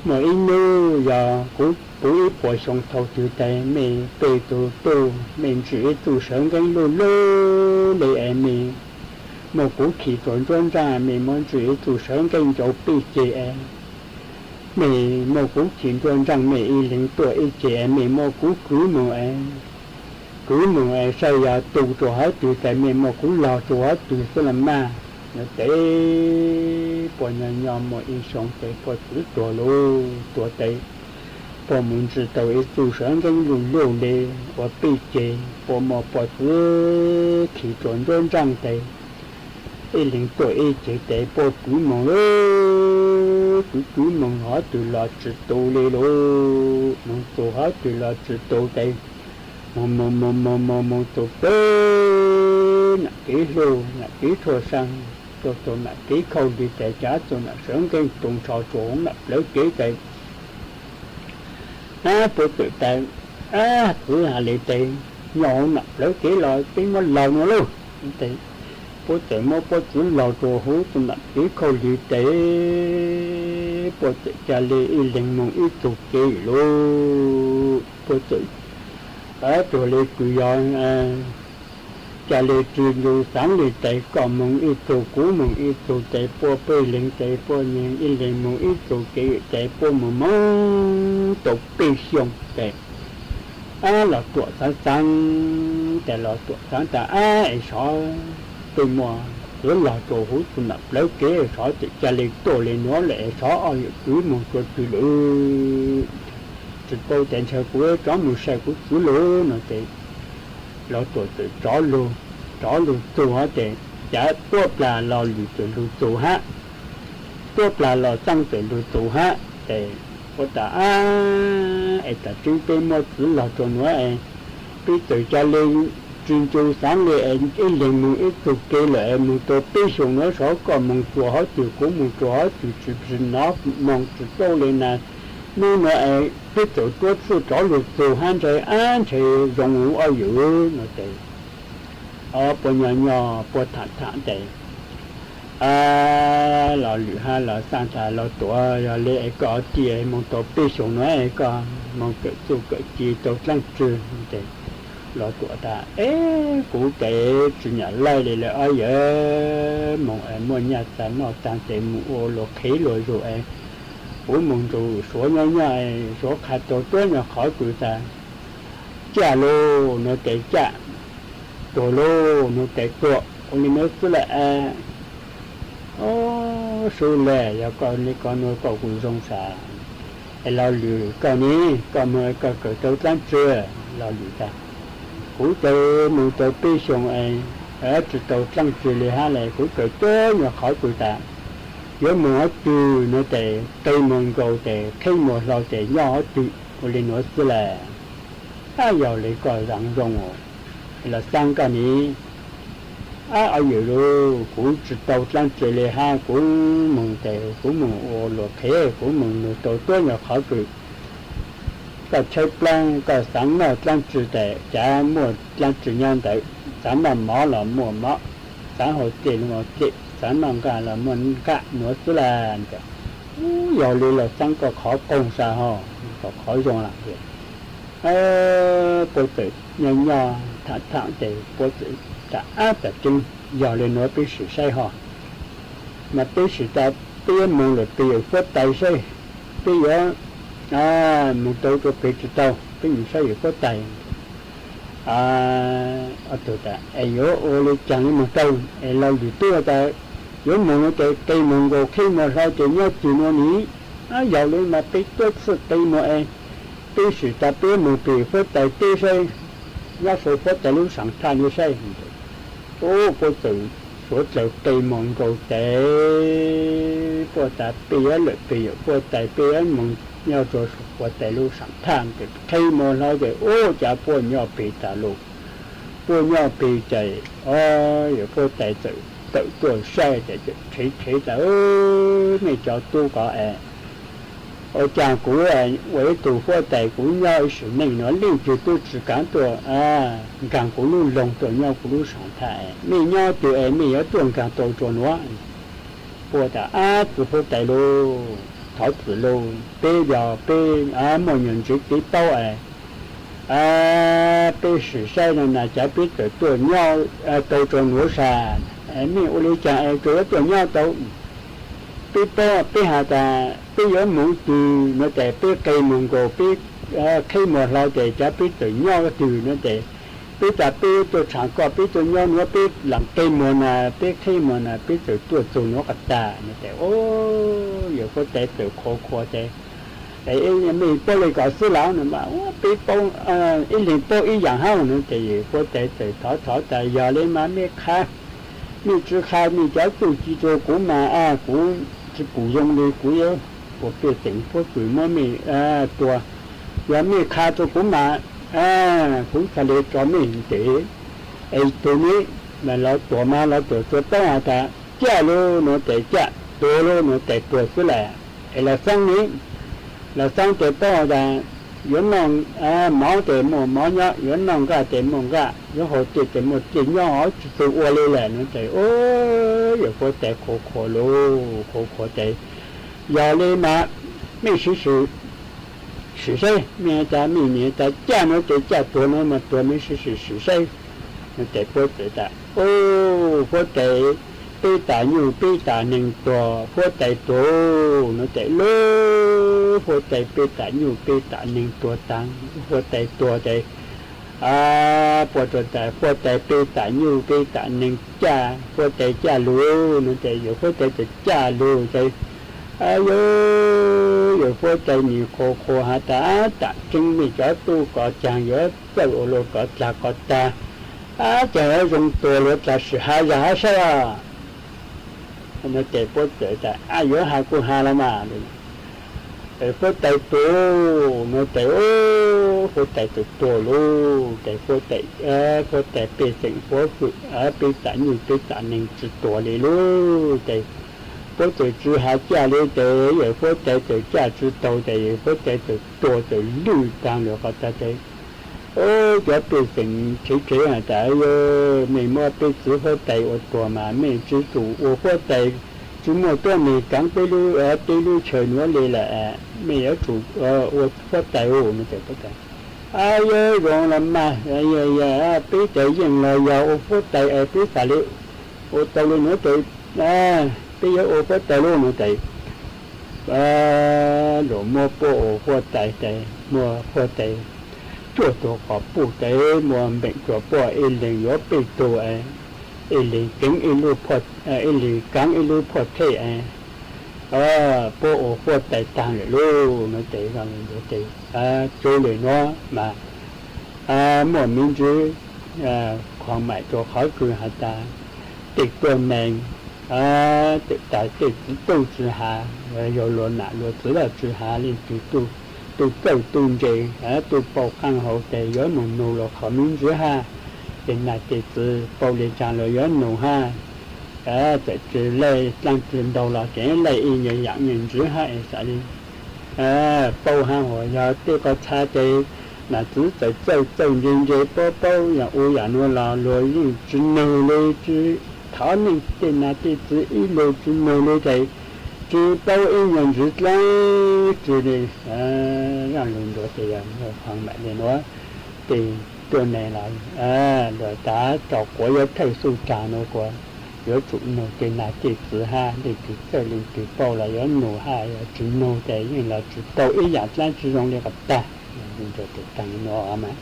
muaj ib nub yog kuv puv ib puas xyoo thaum twg tes mej peb tug tub mej ntswj ib txuj sawv nkeeb luj luj le es mej muab kuv khi rua nruab nraag, mej muab ntswj ib txuj sawv nkeeb ncau peb ceg es mej muab kuv khi nruab nraag, mej ib leeg tuaj ib ceg es mej muab kuv kwv moog es kwv moog es saib yog tu rua hov twg tes mej muab kuv laug rua hov twg xwb los mas. Nuav tes puab nyob nyob muaj ib xyoo tes puab txwv tuag lauj. Tuag tes puab mus ntswj tau ib txuj sawv nkeeb luj luj le ua peb ceg, puab muab puab txwv khi rua nruab nraag tes ib leeg tuaj ib ceg tes puab kwv moog lauj, kwv kwv moog hov twg los tsis tu le lauj, moog txug hov twg los tsis tu tes moog moog moog moog moog moog txug peb nam kev hlub nam kev rhuaj xeeb, tuaj txug nam kev khaub lig tes cav txuj nam sawv nkeeb tu nrho rua huv nam plawv kev tes Ab, puab txawm tas, Ab, txwv has le tes, nyob huv nam plawv kev los peb muab laug nuav lauj. Puab txawm muab puab txwv laug rua huv txuj nam kev khaub lig tes puab txawm ca le ib leeg moog ib txug kev lauj. Puab txawm tuag le kws yog ca le tsw ncu xaav le tes koj moog ib txug kuv moog ib txug tes puab peb leeg tes puab nyeeg ib leeg moog ib txug kev tes puab moog moog tau peb xyoo tes Ab, Los Tuam xaav xaav tes Los Tuam xaav tas, Ab, es xyov peb muab txwv laug rua huv txuj nam plawv kev xyov txawm ca le tuaj le nuav lawm es xyov ob yawm kwv moog rua twg lawm. Tsis paub tes ntshe kuv rov moog saib kuv txwv lawm no tes Los Tuam txawm rov lug txug hov tes cav tuab plag Los Lwm txawm lug txug hab, tuab plag Los Xeeb txawm lug txug hab tes puab tas, Ab, es tam tseeb peb muab txwv laug rua nuav es peb txawm ca le tsw ncu xaav le es ib leeg moog ib txug kev lawm es moog tau peb xyoos nuav xyov koj moog rua hov twg kuv moog rua hov twg tsis nov moog tsis paub le na. Nub nuav es peb txawm tuab txwv rov lug txug hab ntshe ab ntshe zoo huv ob yawm no tes puab nyob nyob puab tham tham tes Los Lwm hab Los Xeeb tas, Los Tuam, yog le es koj ob tij moog tau peb xyoos nuav es koj moog kawm txuj kawm ci tau dlaab tsi tes Los Tuam tas, Eb, kuv tes tsis nyam laij le lawm ob yawm, moog es muaj nyaj txag noj taag tes moog ua luag qhev luag zug es kuv moog nrug Suav nyob nyob es Suav qha tau tuab nyuag qhov kws tas caj lug nuav tes caj, tuag lug nuav tes tuag, ua le nuav xwb lawm. Ob, sub le, yog koj le koj nuav koj kuj zoo sas. Es Los Lwm koj ne, koj moog koj kawm tau dlaab tsi? Los Lwm tas, kuv tes moog tau peb xyoos es tsis tau dlaab tsi le hab le, kuv kawm tuab nyuag qhov kws tas yuav moog ob tug nuav tes qe muag nkaus tes qheb muag hlau tes nyob ob tug, ua le nuav xwb lawm. Ab, yog le koj zaav zoo. Los Xeeb koj ne? Ab, ob yawm lug, kuv tsis tau dlaab tsi le hab, kuv moog tes kuv moog ua luag qhev, kuv moog nug tau tuab nyuag qhov kws koj tshawb plaab, koj xaav noj dlaab tsi tes cav muaj dlaab tsi nyob ntawd, xaav noj mov los muaj mov, xaav haus dlej los muaj dlej, xaav noj nqaj los muaj nqaj nuav xwb lawm. Yog le Los Xeeb koj qhov qoog sas hos, koj qhov zoo lawm. Puab txawm nyob nyob tham tham tes puab txawm tas, Ab, tam tseeb yog le nuav peb sim saib hos. Mas peb sim tas peb yuav moog lawm peb yuav huab tais saib, peb yuav moog tau rua pem tsis tau, peb moog saib yuav huab tais. Ob tug tas, Es yuav ua li caag li moog taug? Es Laug Lwm Tub tas yuav moog no ces qi moog nkaus, qhib moog hlo ces nyob twg no ni. Yog li mas peb tuab txhij qi moog es peb sim tas peb moog pem huab tais teb saib, nyob sau huab tais lub saam thaj no saib. Puab txawm suav dlawg qi moog nkaus tes puab tas peb yuav lawm pem yawm huab tais, peb yuav moog nyob rua huab tais lub saam thaj. Ces qhib moog hlo ces ua cas puab nyob pem tas lug. Puab nyob pem ces yawm huab tais txawm tawm tuaj saib ces tseem rhev rhev tas, Mej cov tub ko es, ua caag kuv ua ib tug huab tais kuv nyob ib sim neej no leej twg tub tsi kaav tuaj nkaag kuv lub loog tuaj nyob kuv lub saam thaj. Mej nyob twg es mej yuav tuaj nkaag tau rua nuav? Puab tas, Ab, txiv huab tais lauj, thov txim lauj, peb yog peb muaj nyuam ntsev kev paub es peb sim saib no na, cav peb txawm tuaj nyob tau rua nuav sas. Mej ua li caag es tsuas yuav tuaj nyob tau? Peb paub, peb has tas peb yuav moog twg no tes peb qi moog nkaus, peb qhib moog hlo tes cav peb txawm nyob twg no tes, peb tas peb tuaj tshaam koj, peb tuaj nyob nuav, peb lam qi moog na, peb qhib moog na, peb txawm tuaj txug nuav qas tag no tes. Yawm huab tais txawm qhuas qhuas tes, Mej paub le kod xwb lawm no mas, peb paub, ib leeg paub ib yaam hab no tes yawm huab tais txawm thov thov tas, Yog le mas mej qha, mej tsi qha mej cov txuj ci rua kuv mas kuv tsi pum zoo le, kuv yuav ua pej xeem puab kws muab mej tua. Yog mej qha rua kuv mas kuv txhad le tso mej tes. Es tug ne, mas lawv tuam mas lawv tuam tsuas paub has tas caj lauj no tes caj, tuag lauj no tes tuag xwb lawm. Es Laug Xeeb ne, Laug Xeeb tes paub has tas yuav noj mov tes muaj mov nyob, yuav noj nqaj tes muaj nqaj, yuav haus tej tes muaj tej nyob, tsi txug ua le lawm no tes. Yawm huab tais qhuas qhuas lauj, qhuas qhuas tes, Yog le mas mej sim sim saib, mej has tas mej niam tas caj no tes caj, tuag no mas tuag, mej sim sim sim saib no tes puab txawm tas, Huab tais, peb tam nyuj peb tam neeg tuag, huab tais tuag no tes lub huab tais peb tam nyuj peb tam neeg tuag taag, huab tais tuag tes puab txawm tas, Huab tais, peb tam nyuj peb tam neeg caj, huab tais caj lug no tes yawm huab tais txawm caj lug tes, Yawm, yawm huab tais nim qhuas qhuas has tas, Ab, tam tseeb mej cov tub ko caag yuav txawj ua luaj ko dlaag ko tag, ab, caag yuav zoo tuag luag dlaag, sim has zag hab saib os. No tes puab txawm tas, Ab, yuav has kuj has los mas. Huab tais tuag no tes, huab tais txawm tuag lauj tes, huab tais, huab tais pej xeem huab hwm, peb tam nyuj peb tam neeg tsi tuag le lauj tes, puab txawm tsi has caj le tes yawm huab tais txawm caj tsi taug tes yawm huab tais txawm tuag txawm lwj taag lawm qhov tag tes. Cov pej xeem rhev rhev has tas, Yawm, mej muab peb txiv huab tais ua tuag mas mej tsi tsum ua huab tais, tsi muaj tuab neeg kaav peb lub teb lub chaw nuav le lawm, mej yuav tsum ua huab tais no tes. Ab, yawm, zoo los mas, peb tes yeej los yog ua huab tais es peb xav le ua tau le nuav tes peb yuav ua huab tais lauj no tes. Luas muab puab ua huab tais tes, muab huab tais cuaj tug quas puj tes, muab npeem rua puab ib leeg yuav peb tug, ib leeg keev ib lub, ib leeg kaav ib lub phoj thej, puab ua huab tais taag lawm lauj no tes. Zoo le nuav mas muaj miv ntsib kho maim rua qhov kws has tas tej tuab neeg, tej txiv tub tsi has, yog luas nam luas txiv lawm tsi has, leej twg tub txawj tub ntse, tub paub qaab hau tes yuav moog nug luas qhov miv ntsib hab, tej nam tej txiv paub le caag los yuav nug hab. Txawm tsi laij dlaab tsi ntau los kev laij ib nyuag yaam nyuag ntsib hab es xav le paub hab. Hos yog tej qhov txha tes nam txiv txawm txawj txawj ntse ntse paub paub yaam u yaam nuav los luas yeej tsi nug le, tsi thov neej tej nam tej txiv ib lug tsi nug le tes tsi paub ib nyuag ntsib dlaab tsi le. Zaaj lug ntuas tes yog muaj qhov maim le nuav, tej tuab neeg los luas tas tso quav yuav thawj xuj taag nuav kuas yuav tsum nug tej nam tej txiv hab, leej twg txawj leej twg paub los yuav nug hab, yog tsi nug tes yeej los tsi tau ib yaam dlaab tsi zoo le qhov tag. Ntuas tes taag nuav mas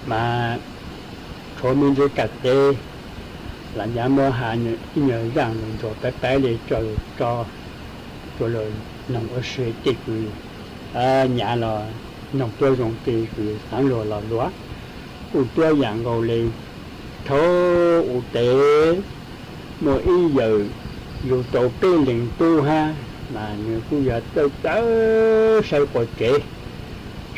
mas tshuav me ntsis kam kev, los ncav muab has ib nyuag zaaj lug ntsuag peb peb li coj lug tso, coj lug noog ua si tej kws nyav los noog tuab zoo, tej kws xaav luag los luag, kuj tuab yaam nkaus li. Thaum u tes muaj ib yawm yug tau peb leeg tub hab, mas nwg kuj yog txawj txawj saib quas tsev,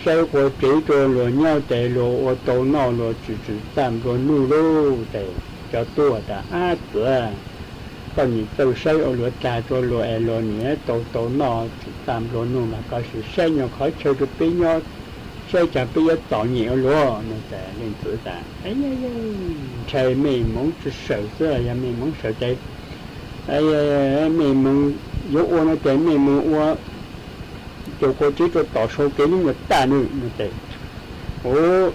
saib quas tsev rua luag nyob tes luag ua tau noj, luag tsim tsim txaj nplua nuj lug tes cov tub has tas, Ab txiv, koj nim txawj saib ua luav dlaag rua luag es luag nim tau tau noj tsim txaj nplua nuj, mas koj sim saib nyuag qhov chaw rua peb nyob, saib caag peb yuav txom nyem ua luaj no. Tes leej txiv tas, Ntshai mej moov tsi sawm xwb, yog mej moov sawm tes mej moov yuav ua no tes mej moog ua ncaws quas tsev rua tom sau kev lub nyuag taj nwg no tes. Ua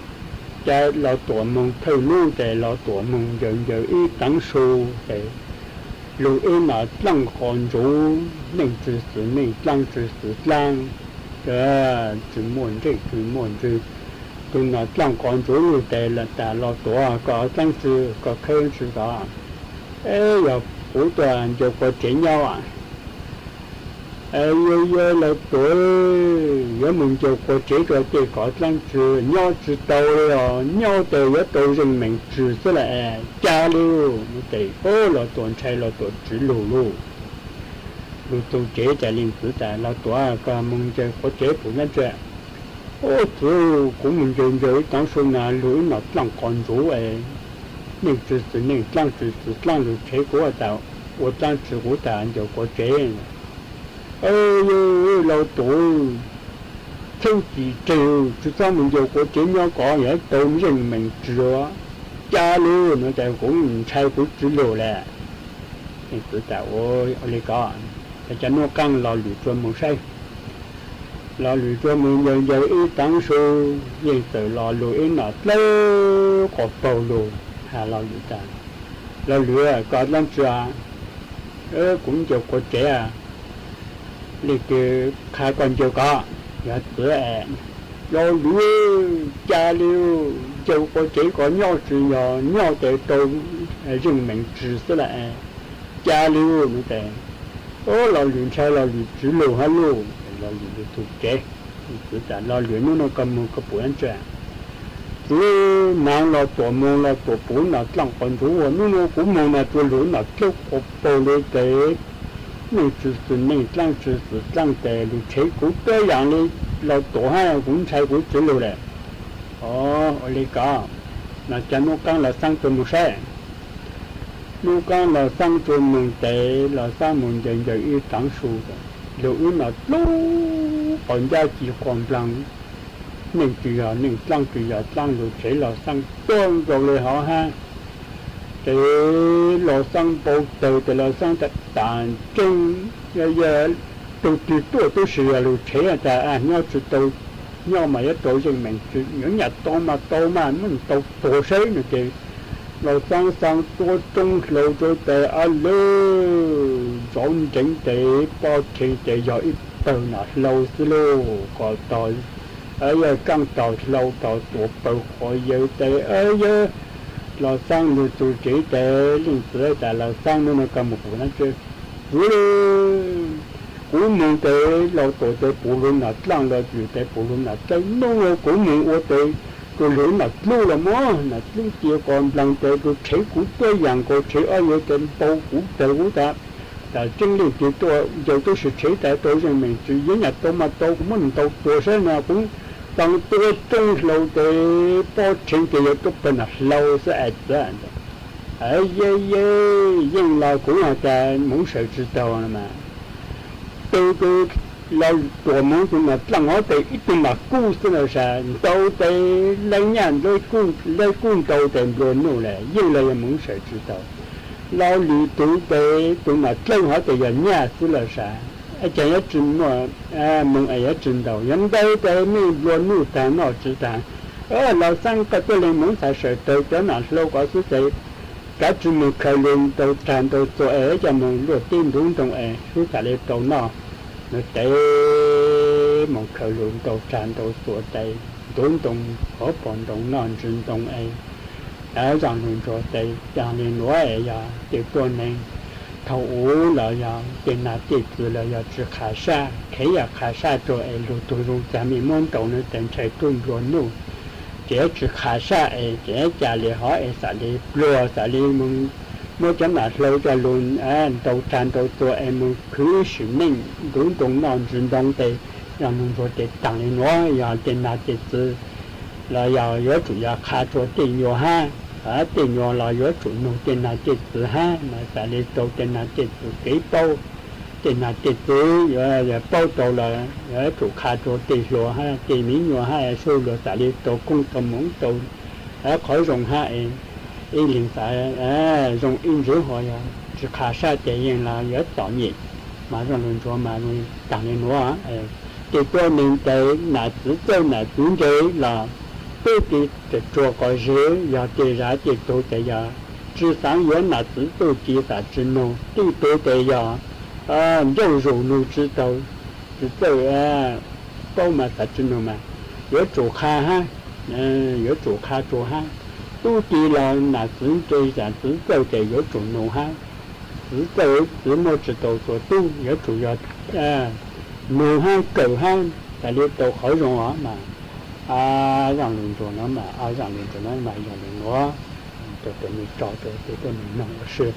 cas Los Tuam moog thawj nub tes Los Tuam moog ncaws ncaws ib teev su tes lug ib nom dlaaj qos ntsuv, neej tsi xwm neej, dlaab tsi xwm dlaab, tsi muaj ntsej tsi muaj ntsws. Tug nom dlaaj qos ntsuv lug tes tas, Los Tuam, koj dlaab tsi, koj khawb tsi tod? Yog kuv tuaj ncaws quas tsev nyob. Yog, yog Los Tuam, yuav moog ncaws quas tsev rua tej kov dlaab tsi nyob tsi tau li os, nyob tes yuav tau zeej meem tsi xwb lawm es. Ca le tes, Los Tuam ntshai, Los Tuam tsiv lug lug, lug txug tsev tas leej txiv tas, Los Tuam, koj moog ncaws quas tsev puas dlaab tsi? Ub txiv, kuv moog ncaws ncaws ib teev su na lug ib nom dlaaj qos ntsuv es neej tsi xwm neej, dlaab tsi xwm dlaab, lug tshev kuv tas ua dlaab tsi kuv tas ncaws quas tsev. Los Tuam, txheeb txim tseg, tsi txhob moog ncaws quas tsev nyob, koj yuav tau zeej meem tsi. Ca le no tes kuv ntshai kuv tsiv lug lawm. Leej txiv tas, Ua li ko, cov nub qaab Los Lwm rua moog saib. Los Lwm rua moog ncaws ncaws ib teev su, yeej txawm los lug ib nom dlaaj qos paug lug. Has Los Lwm tas, Los Lwm, koj dlaab tsi? Kuv ncaws quas tsev. Leej twg qha koj ncaws ko? Yog txiv es. Los Lwm, ca le, ncaws quas tsev ko nyob tsi yog nyob tes tau zeej meem tsi xwb lawm es. Ca le no tes, Los Lwm ntshai, Los Lwm tsiv lug hab lug, Los Lwm lug txug tsev. Txiv tas, Los Lwm, nub nua koj moog koj puas dlaab tsi? Txiv, naav Los Tuam moog, Los Tuam puv nom dlaaj qos ntsuv ua, nub nua kuv moog mas tsuas lug nom dlaaj qos paug lug tes neej tsi xwm neej, dlaab tsi xwm dlaaj tes lug tshev kuv tuab yaam li Los Tuam hab, kuv ntshai kuv tsiv lug lawm. Ua li ko, no cov nub qaab Los Xaab rua moog saib. Nub qaab Los Xaab rua moog tes Los Xaab moog ncaws ncaws ib teev su, lug ib nom dlaaj qos ncab ci quas nplaag, neej tsi yog neej, dlaab tsi yog dlaab, lug tshev Los Xaab tuab nkaus li hov hab. Tes Los Xaab npau tawg tes Los Xaab tas, Taam tseeb, yog tug twg tuaj tub si yog lug tshev tas nyob tsi tau, nyob mas yuav tau zeej meem tsi, yuav nyam tau mas tau mas, muab tau tuag saib no tes Los Xaab xaa tuab roob hlau rua tes a le zov nreev tes pob rheev tes yog ib pawg nom hlau xwb lauj, kom tog, yog kaaj tog hlau tog tuav pawg qhov yawg tes yog Los Xaab lug txug tsev tes leej txiv tas, Los Xaab, nub nua koj moog puv dlaab tsi? Txiv, kuv moog tes Los Tuam tes puv lug nom dlaaj, Los Lwm tes puv lug nom dlaaj, nub nua kuv moog ua tes tsuas lug nom dlaaj los mas, nom dlaaj ci quas nplaag tes tsuas tshev kuv tuab yaam nkaus, tshev ob yawg tes npau kuv tawg kuv tas. Taam tseeb leej twg tuaj ncaws tub si tshev tas tau zeej meem tsi, yuav nyam tau mas tau, kuv muab nws ntaus tuag saib no, kuv xaa tuab roob hlau tes pob rheev tes yog tuab pawg nom hlau xwb es txiv. Ye ye, yeej los kuv has tas moov sawm tsi taug no mas, tug kws Los Tuam moog tug nom dlaaj hov tes ib tug mas kuj xwb los sav, ntaus tes lawv nyaj lawv kuj ntaus tes nplua nuj lawm, yeej los yog moov sawm tsi taug. Los Lwm tug tes tug nom dlaaj hov tes yog nyaj xwb los sav, es caag yuav tsi muaj moog es yuav tsi ntaus, yog ntaus tes mej nplua nuj taag noj tsi taag. Los Xaab, koj tuab leeg moov xaav sawm taug cov nom hlau ko xwb tes kav tsi moog khaws lug ntau tag ntau txuas es coj moog luaj teb ntuv ntoo es sub tham le tau noj. Nws tes moog khaws lug ntau tag ntau txuas tes ntub ntoo, hov pom ntoo noj ntsws ntoo es, zaj lug ntsuag tes taag le nuav es yog tej tuab neeg thaum ub los yog tej nag tej txwv los yog tsi qha saj, kheev yog qha saj rua es lug tug zoo cag mej muab nrau nwg tes ntshai tub nplua nuj, ces tsi qha saj es ces ca le hov es xam le pluag xam le moog muab cov nam hlau coj lug nrau tsag nrau txuas es moog khwv sim neej ntub ntoo noj ntsws ntoo tes, zaj lug ntsuag tes taag le nuav yog tej nag tej txwv los yog yuav tsum yog qha rua tej nyuas hab, tej nyuas los yuav tsum nug tej nag tej txwv hab mas xam le tau tej nag tej txwv kev paub, tej nag tej txwv yuav paub tau los yuav tsum qha rua tej hluas hab tej miv nyuas hab sub luag xam le tau koob tau moov tau qhov zoo hab es ib leeg xav zoo ib ntsis hov yog tsi qha saj ces yeej los yuav txom nyem. Mas zaj lug ntsuag mas taag le nuav, tej tuab neeg tes nam txwv txawj nam txwv nce los tub ti tsuag quas zig, yog tej zaj tej tug tes yog tsi xaav yuav nam txwv txuj ci xam tsi nug, tej tug tes yog ncauj zus nug tsi taug, tsi txawj paub mas xam tsi nug mas yuav tsum qha hab, yuav tsum qha rua hab. Tub ti los nam txwv nce, nam txwv txawj tes yuav tsum nug hab. Txwv txawj txwv muab tsi tau txuas tub, yuav tsum yog nug hab kawm hab xam le tau qhov zoo os mas. Zaj lug ntsuag nuav mas, zaj lug ntsuag nuav mas yog le nuav, rua tus mej tso rua tej tuab neeg noog ua si.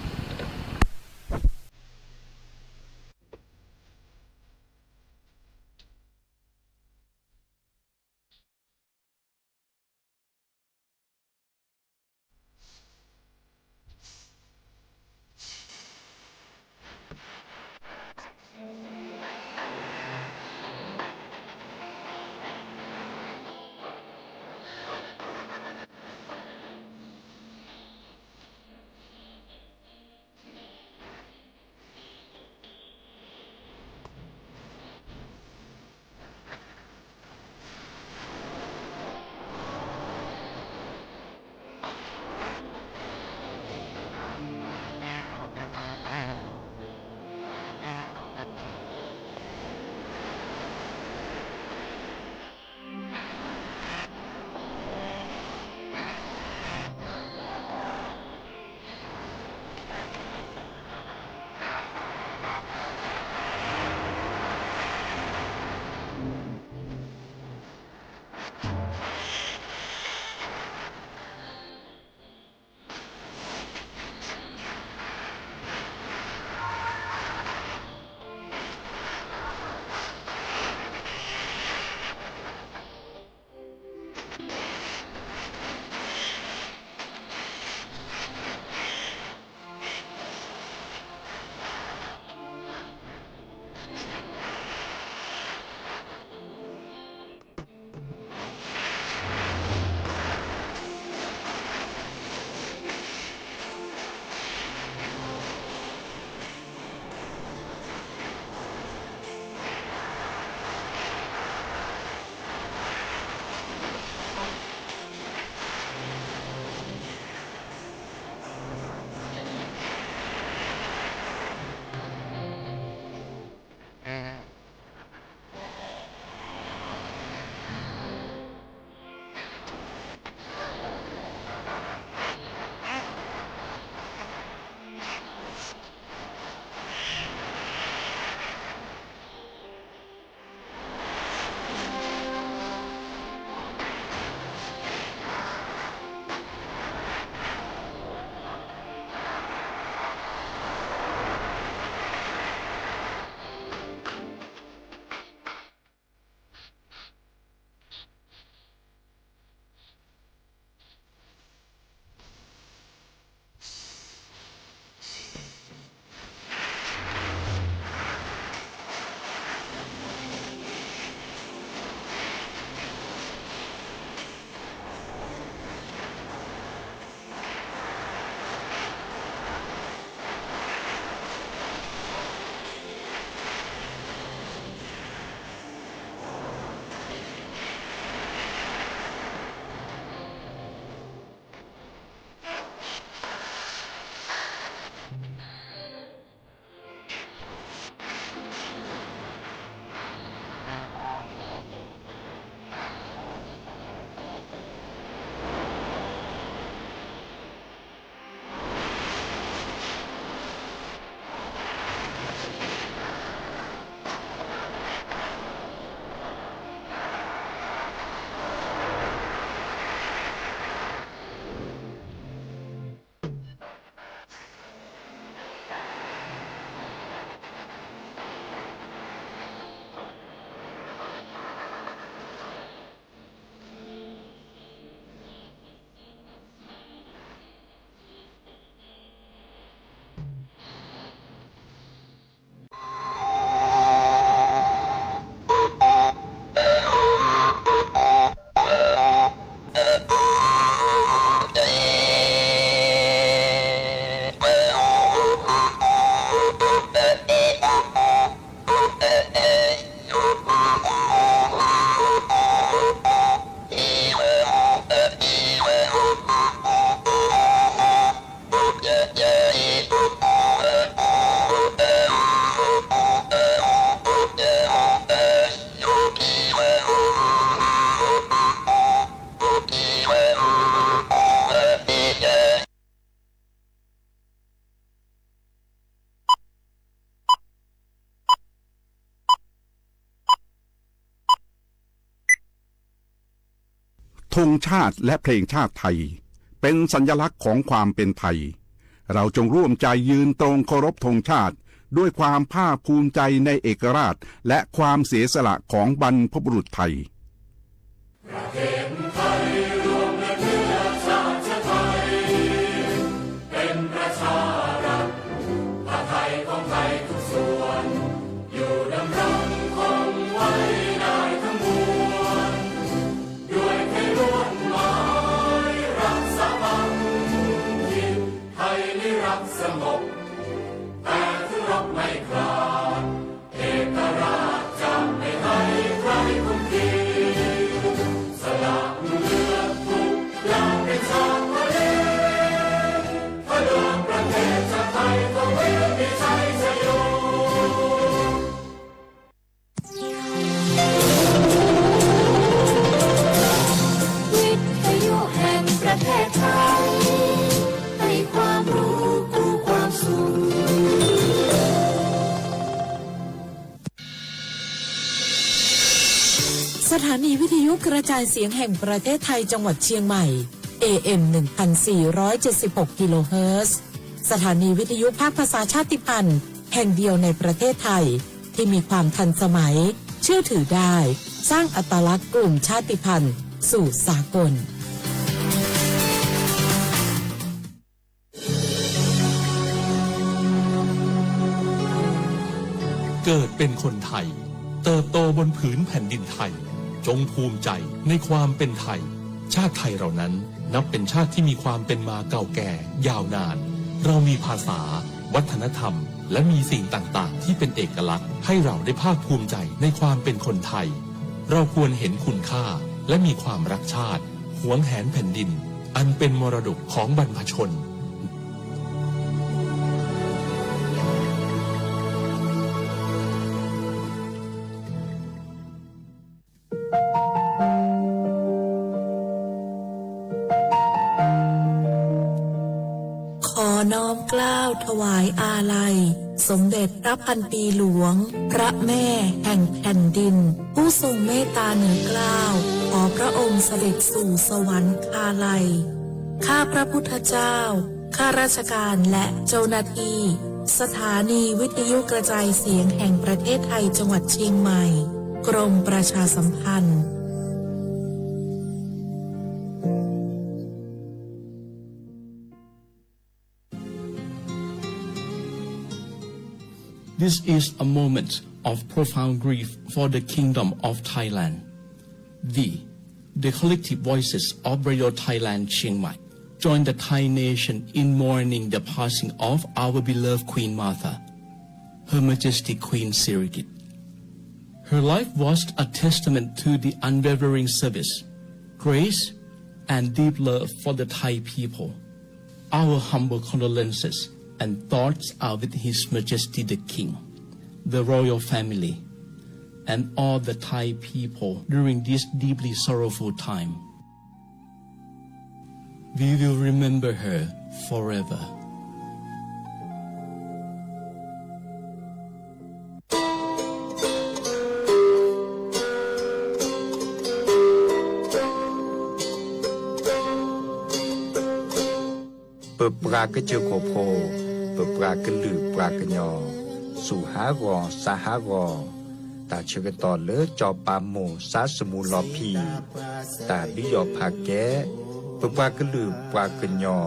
ธงชาติและเพลงชาติไทย เป็นสัญลักษณ์ของความเป็นไทย เราจงร่วมใจยืนตรงเคารพธงชาติ ด้วยความภาคภูมิใจในเอกราช และความเสียสละของบรรพบุรุษไทย ประเทศไทยรวมและเชื้อชาติไทย เป็นประชารัฐ ผ้าไทยของไทยทุกส่วน อยู่ดำรงคงไว้ได้ทั้งมวล ด้วยไทยล้วนหมายรักสามัคคี ไทยนิรักสงบ แต่ถึงรบไม่ขาด เอกราชจะไม่ให้ใครคุมขีด สละเลือดทุกอย่างเป็นชาติทะเล เพื่อดวงประเทศชาติไทย คงมีชัยชโย วิทยุแห่งประเทศไทย ให้ความรู้คู่ความสุข สถานีวิทยุกระจายเสียงแห่งประเทศไทยจังหวัดเชียงใหม่ เอ เอ็ม หนึ่งพันสี่ร้อยเจ็ดสิบหก กิโลเฮิรตซ์ สถานีวิทยุภาคภาษาชาติพันธุ์แห่งเดียวในประเทศไทย ที่มีความทันสมัย เชื่อถือได้ สร้างอัตลักษณ์กลุ่มชาติพันธุ์สู่สากล เกิดเป็นคนไทย เติบโตบนผืนแผ่นดินไทย จงภูมิใจในความเป็นไทย ชาติไทยเรานั้นนับเป็นชาติที่มีความเป็นมาเก่าแก่ยาวนาน เรามีภาษา วัฒนธรรม และมีสิ่งต่างๆ ที่เป็นเอกลักษณ์ให้เราได้ภาคภูมิใจในความเป็นคนไทย เราควรเห็นคุณค่าและมีความรักชาติ หวงแหนแผ่นดิน อันเป็นมรดกของบรรพชน ขอน้อมเกล้าถวายอาลัย สมเด็จพระพันปีหลวง พระแม่แห่งแผ่นดิน ผู้ทรงเมตตาเหนือเกล้า ขอพระองค์เสด็จสู่สวรรคาลัย ข้าพระพุทธเจ้า ข้าราชการและเจ้าหน้าที่ สถานีวิทยุกระจายเสียงแห่งประเทศไทยจังหวัดเชียงใหม่ กรมประชาสัมพันธ์ This is a moment of profound grief for the Kingdom of Thailand. We, the collective voices of Radio Thailand Chiang Mai, join the Thai nation in mourning the passing of our beloved Queen Mother, Her Majesty Queen Sirikit. Her life was a testament to the unwavering service, grace, and deep love for the Thai people. Our humble condolences and thoughts are with His Majesty the King, the royal family, and all the Thai people during this deeply sorrowful time. We will remember her forever. เปิดปราก็เจอโขโพ เปิดปราก็หลืบปรากระยอ สูหากอสาหากอ ตาเชิงกันต่อเลิกจอปาโมงซาสมูลอพี ตาดื้อยอพาแก้ เปิดปราก็หลืบปรากระยอ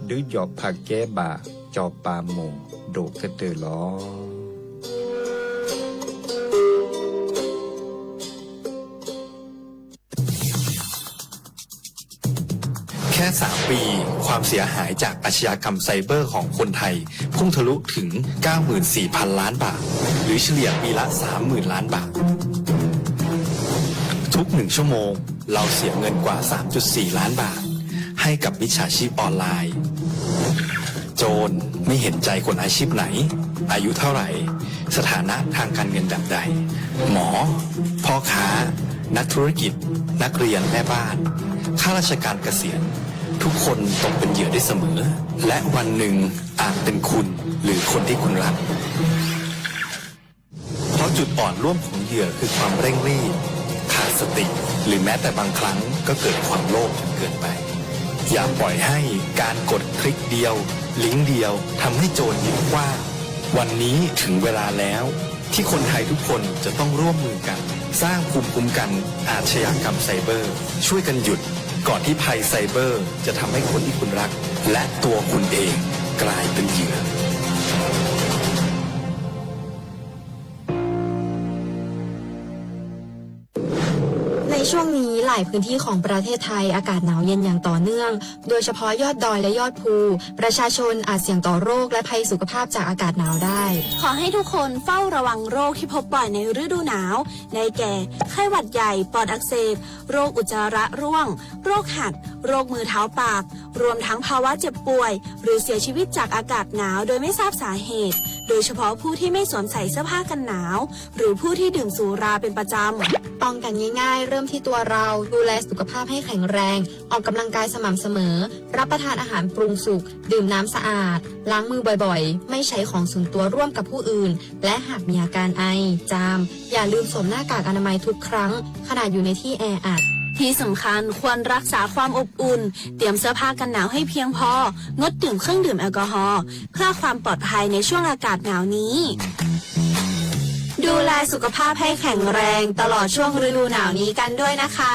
ดื้อยอพาแก้บา จอปาโมงโดดกระเตอลอ แค่สามปี ความเสียหายจากอาชญากรรมไซเบอร์ของคนไทย พุ่งทะลุถึง เก้าหมื่นสี่พันล้านบาท หรือเฉลี่ยปีละ สามหมื่นล้านบาท ทุกหนึ่งชั่วโมง เราเสียเงินกว่า สามจุดสี่ล้านบาท ให้กับมิจฉาชีพออนไลน์ โจรไม่เห็นใจคนอาชีพไหน อายุเท่าไหร่ สถานะทางการเงินแบบใด หมอ พ่อค้า นักธุรกิจ นักเรียน แม่บ้าน ข้าราชการเกษียณ ทุกคนตกเป็นเหยื่อได้เสมอ และวันหนึ่งอาจเป็นคุณหรือคนที่คุณรัก เพราะจุดอ่อนร่วมของเหยื่อคือความเร่งรีบ ขาด สติ หรือแม้แต่บางครั้งก็เกิดความโลภจนเกินไป อย่าปล่อยให้การกดคลิกเดียว ลิงก์เดียวทำให้โจรยิ้มกว้าง วันนี้ถึงเวลาแล้วที่คนไทยทุกคนจะต้องร่วมมือกัน สร้างภูมิคุ้มกันอาชญากรรมไซเบอร์ ช่วยกันหยุดก่อนที่ภัยไซเบอร์จะทำให้คนที่คุณรัก และตัวคุณเองกลายเป็นเหยื่อ ในช่วงนี้หลายพื้นที่ของประเทศไทยอากาศหนาวเย็นอย่างต่อเนื่อง โดยเฉพาะยอดดอยและยอดภู ประชาชนอาจเสี่ยงต่อโรคและภัยสุขภาพจากอากาศหนาวได้ ขอให้ทุกคนเฝ้าระวังโรคที่พบบ่อยในฤดูหนาว ได้แก่ ไข้หวัดใหญ่ ปอดอักเสบ โรคอุจจาระร่วง โรคหัด โรคมือเท้าปาก รวมทั้งภาวะเจ็บป่วย หรือเสียชีวิตจากอากาศหนาวโดยไม่ทราบสาเหตุ โดยเฉพาะผู้ที่ไม่สวมใส่เสื้อผ้ากันหนาว หรือผู้ที่ดื่มสุราเป็นประจำ ป้องกันง่ายๆ เริ่มที่ตัวเรา ดูแลสุขภาพให้แข็งแรง ออกกำลังกายสม่ำเสมอ รับประทานอาหารปรุงสุก ดื่มน้ำสะอาด ล้างมือบ่อยๆ ไม่ใช้ของส่วนตัวร่วมกับผู้อื่น และหากมีอาการไอ จาม อย่าลืมสวมหน้ากากอนามัยทุกครั้ง ขณะอยู่ในที่แออัด ที่สำคัญควรรักษาความอบอุ่น เตรียมเสื้อผ้ากันหนาวให้เพียงพอ งดดื่มเครื่องดื่มแอลกอฮอล์ เพื่อความปลอดภัยในช่วงอากาศหนาวนี้ ดูแลสุขภาพให้แข็งแรงตลอดช่วงฤดูหนาวนี้กันด้วยนะคะ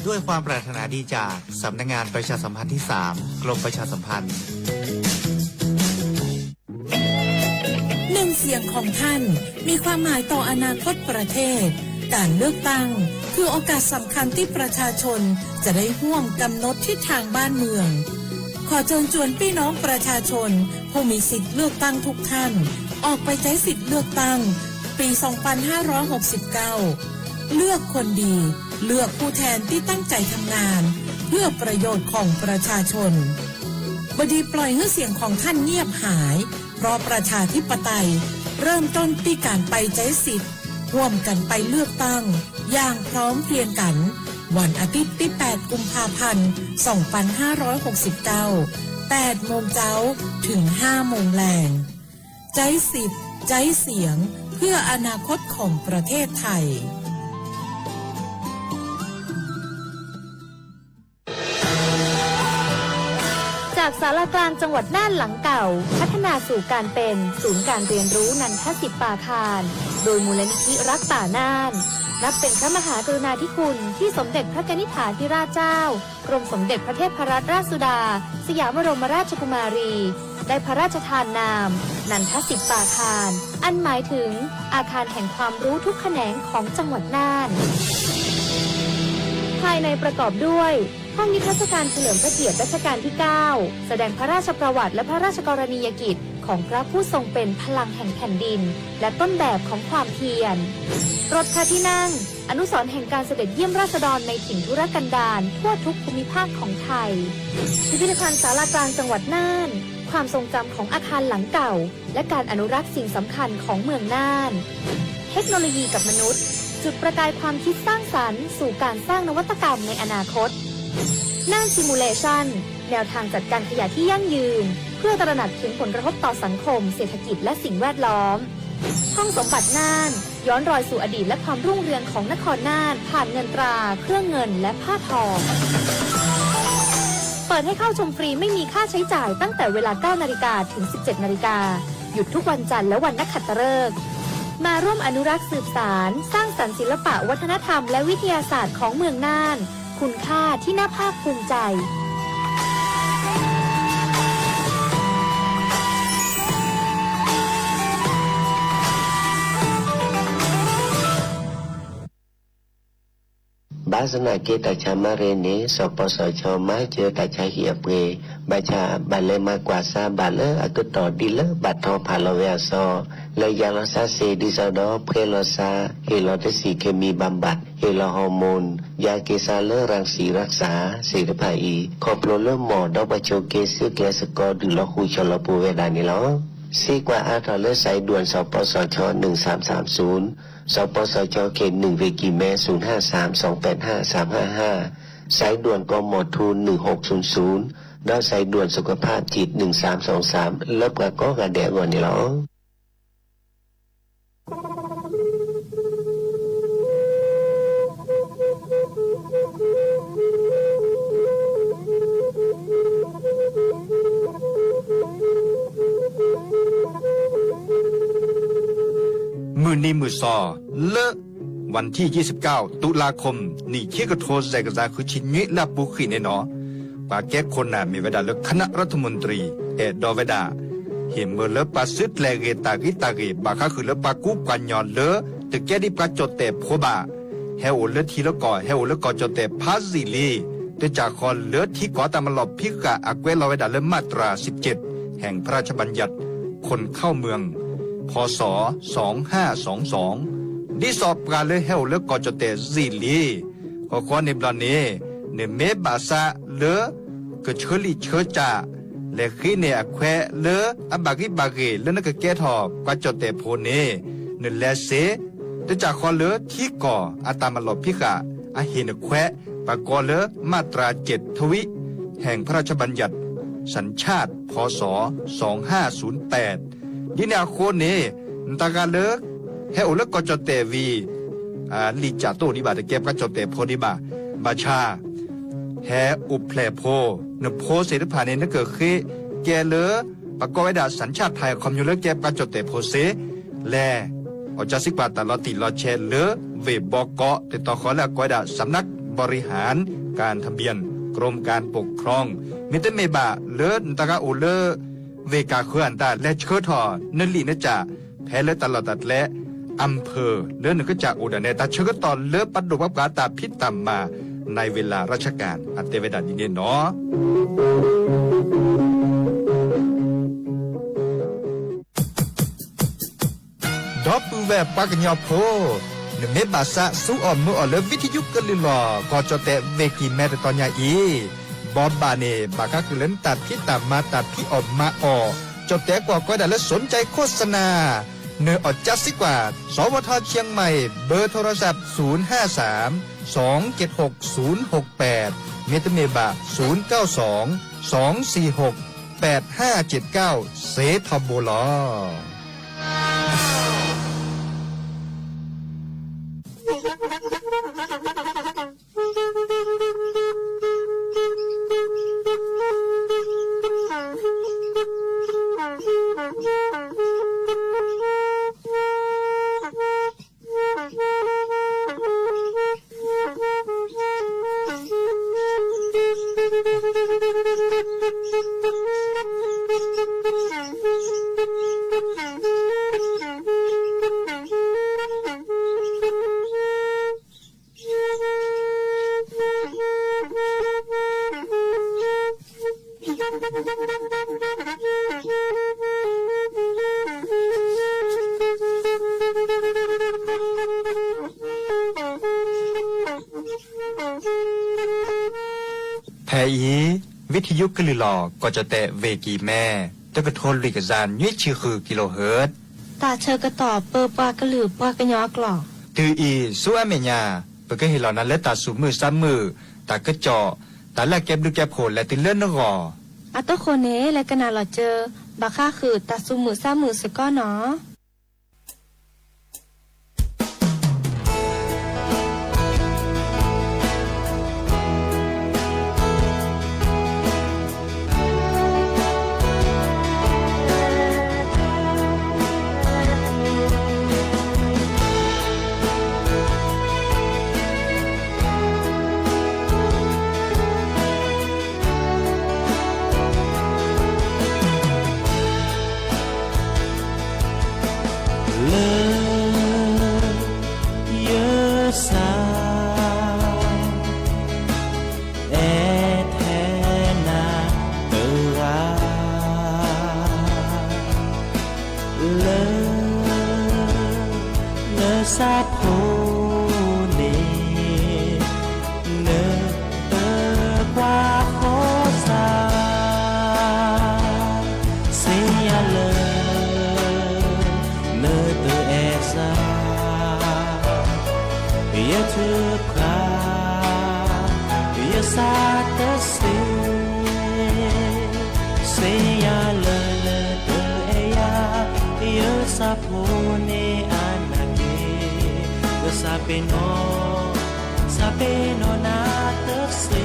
ด้วยความปรารถนาดีจากสำนักงานประชาสัมพันธ์ที่สาม กรมประชาสัมพันธ์ หนึ่งเสียงของท่านมีความหมายต่ออนาคตประเทศ การเลือกตั้งคือโอกาสสำคัญที่ประชาชนจะได้ร่วมกำหนดทิศทางบ้านเมือง ขอเชิญชวนพี่น้องประชาชนผู้มีสิทธิ์เลือกตั้งทุกท่าน ออกไปใช้สิทธิ์เลือกตั้งปี สองพันห้าร้อยหกสิบเก้า เลือกคนดี เลือกผู้แทนที่ตั้งใจทำงาน เพื่อประโยชน์ของประชาชน บดีปล่อยให้เสียงของท่านเงียบหาย เพราะประชาธิปไตยเริ่มต้นที่การไปใช้สิทธิ์ ร่วมกันไปเลือกตั้งอย่างพร้อมเพรียงกัน วันอาทิตย์ที่ แปด กุมภาพันธ์ สองพันห้าร้อยหกสิบเก้า แปดโมงเช้าถึง ห้าโมงแลง ใช้สิทธิ์ ใช้เสียง เพื่ออนาคตของประเทศไทย จากศาลากลางจังหวัดน่านหลังเก่า พัฒนาสู่การเป็นศูนย์การเรียนรู้นันทสิปปาคาร โดยมูลนิธิรักป่าน่าน นับเป็นพระมหากรุณาธิคุณที่สมเด็จพระกนิษฐาธิราชเจ้า กรมสมเด็จพระเทพรัตนราชสุดา สยามบรมราชกุมารี ได้พระราชทานนาม นันทสิปปาคาร อันหมายถึงอาคารแห่งความรู้ทุกแขนงของจังหวัดน่าน ภายในประกอบด้วย ห้องนิทรรศการเฉลิมพระเกียรติรัชกาลที่ เก้า แสดงพระราชประวัติและพระราชกรณียกิจของพระผู้ทรงเป็นพลังแห่งแผ่นดิน และต้นแบบของความเพียร รถพระที่นั่ง อนุสรณ์แห่งการเสด็จเยี่ยมราษฎรในถิ่นทุรกันดารทั่วทุกภูมิภาคของไทย พิพิธภัณฑ์ศาลากลางจังหวัดน่าน ความทรงจำของอาคารหลังเก่า และการอนุรักษ์สิ่งสำคัญของเมืองน่าน เทคโนโลยีกับมนุษย์ จุดประกายความคิดสร้างสรรค์สู่การสร้างนวัตกรรมในอนาคต น่าน Simulation แนวทางจัดการขยะที่ยั่งยืน เพื่อตระหนักถึงผลกระทบต่อสังคม เศรษฐกิจ และสิ่งแวดล้อม ห้องสมบัติน่าน ย้อนรอยสู่อดีตและความรุ่งเรืองของนครน่าน ผ่านเงินตรา เครื่องเงิน และผ้าทอ เปิดให้เข้าชมฟรีไม่มีค่าใช้จ่ายตั้งแต่เวลา เก้านาฬิกา ถึง สิบเจ็ดนาฬิกา หยุดทุกวันจันทร์และวันนักขัตฤกษ์ มาร่วมอนุรักษ์สืบสาน สร้างสรรค์ศิลปะวัฒนธรรมและวิทยาศาสตร์ของเมืองน่าน คุณค่าที่น่าภาคภูมิใจ บาสนาเกตาชามาเรเน สปสช มาเจอตาชาเหียเปย บาชาบาเลมากวาดซาบาเลออากึตอดีเลอบาดทอผ่าลอเวอซอ เลยยาลอซาเซดีซอดอเพลอซา เหลอเตสีเคมีบำบัด เหลอฮอร์โมน ยาเกซาเลอรังสีรักษา เสรีภาอี ขอบโปรเลอหมอดอกบาโชเกเสื้อแกสกอดื่อลอคูชอลอปูเวดานี้ลอ ซีกว่าอาทอเลอสายด่วน สปสช หนึ่งสามสามศูนย์ สปสช เขตหนึ่ง เวกีแม ศูนย์ห้าสาม สองแปดห้า สามห้าห้า สายด่วน กมท หนึ่งหกศูนย์ศูนย์ ดอสายด่วนสุขภาพจิต หนึ่งสามสองสาม เลิฟกาก็กาแดกก่อนนี่หรอ Ni mws xo lawm, vas thij yij sib kauj tu la khom nim khib ka rho zais ka zas hwv tshis nyuj laj puv him ne no, pas keb kho nam mem vas dam lawv khab nab rab thum mos ntris es do vas dam, him mas lawv pas xwb dlej gem tas qib tas gem, pas khab hwm lawv pas kub pas nyos lawv tws keb dib pas cov tes phuav npam, has ua lawv thib lawv kom, has ua lawv kom cov tes phab zim li, twb tsam qhov lawv thib kom tas mas los phib qam a kueb los vas dam lawv maj tras sib cem heem phab raj tshaj npas yas khon khauj mws, pho xov xoov haj xoov xoov, dib xo pas lawv has ua lawv kom cov tes zim li. Qhov qhov ne nplog ne, nws meb npam xav lawv kws tshawb li tshawb tsam, lawv qib ne a khuab lawv a npam qib npam gem lawv nab kws keb dhos pas cov tes phuav ne, nws lawv xev, twb tsam qhov lawv thib kom a tas mas los phib qam a him nws khuab pas kov lawv maj tras cem thab vib heem phab raj tshaj npas yas xav tshaj pho xov xoov haj xoov pem. Dib ne a qhov ne, nta qa lawv has ua lawv kom cov tes vim li tsam tuaj dib npam tws keb pas cov tes phuav dib npam, npam tshaj has ua plhem phuav, nws phuav xev lub pham ne nab kws qib keb lawv pas kov vas dam xav tshaj thais qhov nyuag lawv keb pas cov tes phuav xev, lawv ua tsab xib pas tas los tim los tshem lawv vem npo kov tes tos qhov lawv kov vas dam xav nab npo ri has kas thas npias krom kas pom khroos, mej teb mej npam lawv nta qa ua lawv vem kas qhwv a tas lawv tshawb dhos nab lim nab tsam, phem lawv tas los tas dleb, a phwm lawv nws kab tsam ua dam ne tas tshawb kab tos lawv pas dum pab pas tas phib tas mas nais ves las raj tshaj kas a tes vas dam li ne no. Dob pw vas pas kas nyos phuav, nws meb npam xav xub os mw os lawv vib thib yub kawg lwm los kom cov tes vem kis me rau tau nyaj ib npo npam ne npam kab kws lawv tas phib tas mas tas phib os mas os, cov tes kom kov dam lawv xov ntsais khos xa nas, nws os tsab xib pas xov vaj thoj Chiang Mai, npawb thoj raj xab xoov haj xaam xoov cem hom xoov hom pem, mej teb mej npam xoov kauj xoov xoov xis hom pem haj cem kauj xev thoj npua los. Phem ib, vib thib yub kawg lwm los kom cov tes vem kis me, twb kawg rho lwm kas zas nyuj tshwj hwm kis los hawv. Tas tshaw kawg tom pw pas kawg lwm pas kas nyos klos. Twb ib xub ab me nyab, pw kawg him los nab lawv tas xub mwm xab mwm, tas kawg com, tas laj keb nplwj keb phuam lawv twb lawb nab qos. Ab tub qhuas ne lawv kawg nas los caw, npam qhaj hwm tas xub mwm xab mwm xwb koj no. Lawv yawg xav es thej nas tawg vaj, lawv, lawv xav phob ne, nws tawg kuaj qhov xav, xeeb yam lawm nws tawg es xav, yawg thwj qhab, yawg xav tawg xeeb, xeeb yam lawm nws tawg es yam, yawg xav phob ne a nas ke, yawg xav peb no, xav peb no nas tawg xeeb.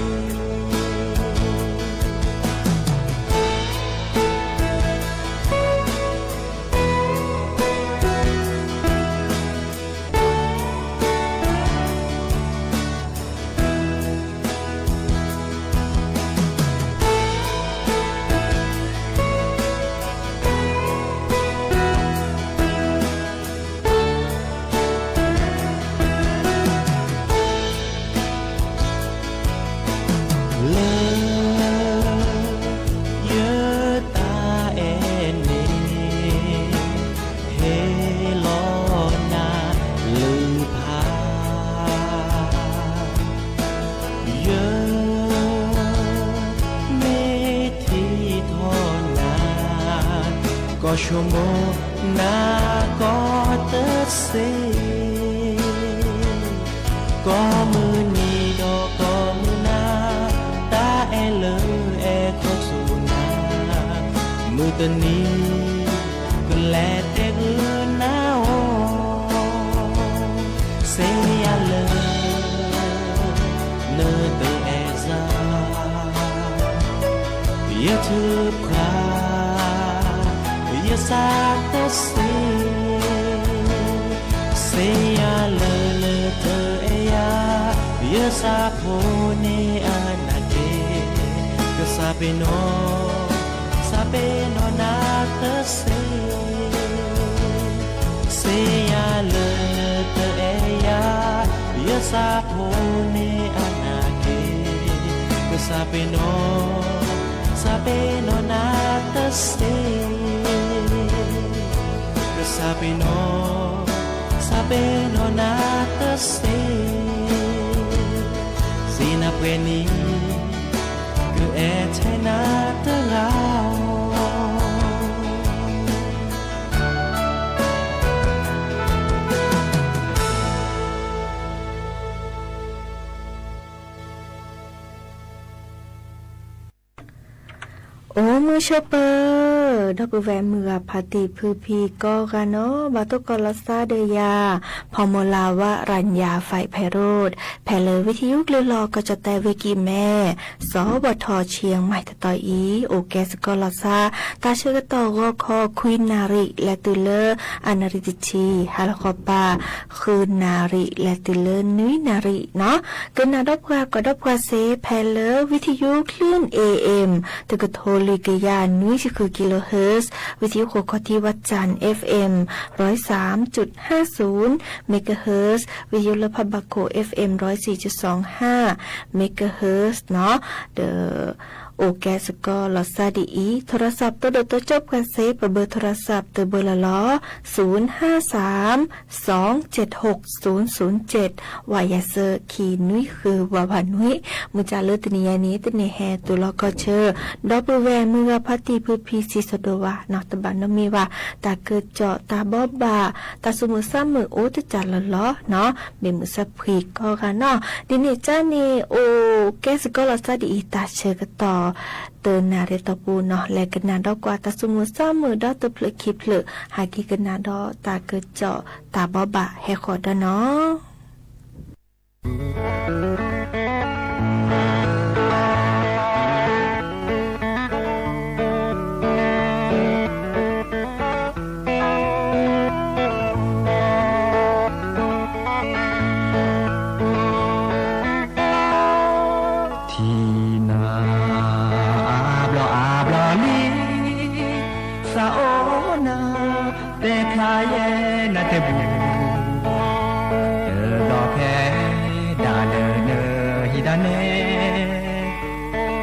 Koj suav mob na koj tawm xeeb, koj mob nis no koj mob na, tab es lawv es koj txhum na, mob tawm nis koj le tes koj na os, xeeb yam lawv nws tawm es zaj, yawg thwb phaj, yawg xav tawm xeeb, xeeb yam lawv lawv tawm es yaj, yawg xav pub nej a nas ke, koj xav peb no, xav peb no na tawm xeeb, xeeb yam lawv lawv tawm es yaj, yawg xav pub nej a nas ke, koj xav peb no, xav peb no na tawm xeeb, koj xav peb no, xav peb no na tawm xeeb, xeeb na peb nis, koj es txhais na tawm lawm. Ua mog sawv daws, dab pw ve mws ga phav tim phw phi koj ga no, vas tuj koj los xab de ya, phom mos las vas ras yas fais phem rod, phem lawv vij thi yub klwj los koj cov tais vij kis me, xov vas thov tshiab mais tawm tau ib ua ke xwb koj los xab, tas sawv koj tau goj kho khwj nas ris lawv tw lawv a nas ris tib si, has los qhov pas khwj nas ris lawv tw lawv nwj nas ris no. Kws nas dab phuag kom dab phuag xev phem lawv vij thi yub klwj A M, tw kws thov lwm kws yam nwj tsis khwj kilohertz, vij thi yub qhuav kho thib vas cas F M một không tám chấm hai không megahertz, vij thi yub lawv phab ba khuv F M một không sáu chấm hai megahertz no. Ua ke xwb koj los xab di ib, thov rau xab tuaj dua tuaj coj phuag xev pab pawg thov rau xab tw pawg los los, xu hab xav xoov ceg hauv xu xu ceg, vam yam xav khi nwj khwj vam vam nwj. Mus tsa lub teb ni ya ni teb ni he tus los koj tsawg, dab pw ve mws ga phav tim phw phi xi xo do vas no tau npam no me vas tas kawg com tas bob bam tas xu mws xab mws ub teb cas los los no, me mws xab phim koj ga no. Di nim tsab ni ua ke xwb koj los xab di ib tas tsawg koj tos tw nas ris tau pub no lawv kws nas dab kuas tas xu mws xab mws dab tw plhwm khi plhwm hais kiag kws nas dab tas kawg com tas bob bam he qhov dab no. Thim nas a blo a blo li, xav ob nas tes thaj yej nas tes bus, tawm blo phem dam dawm nws hib dab neb,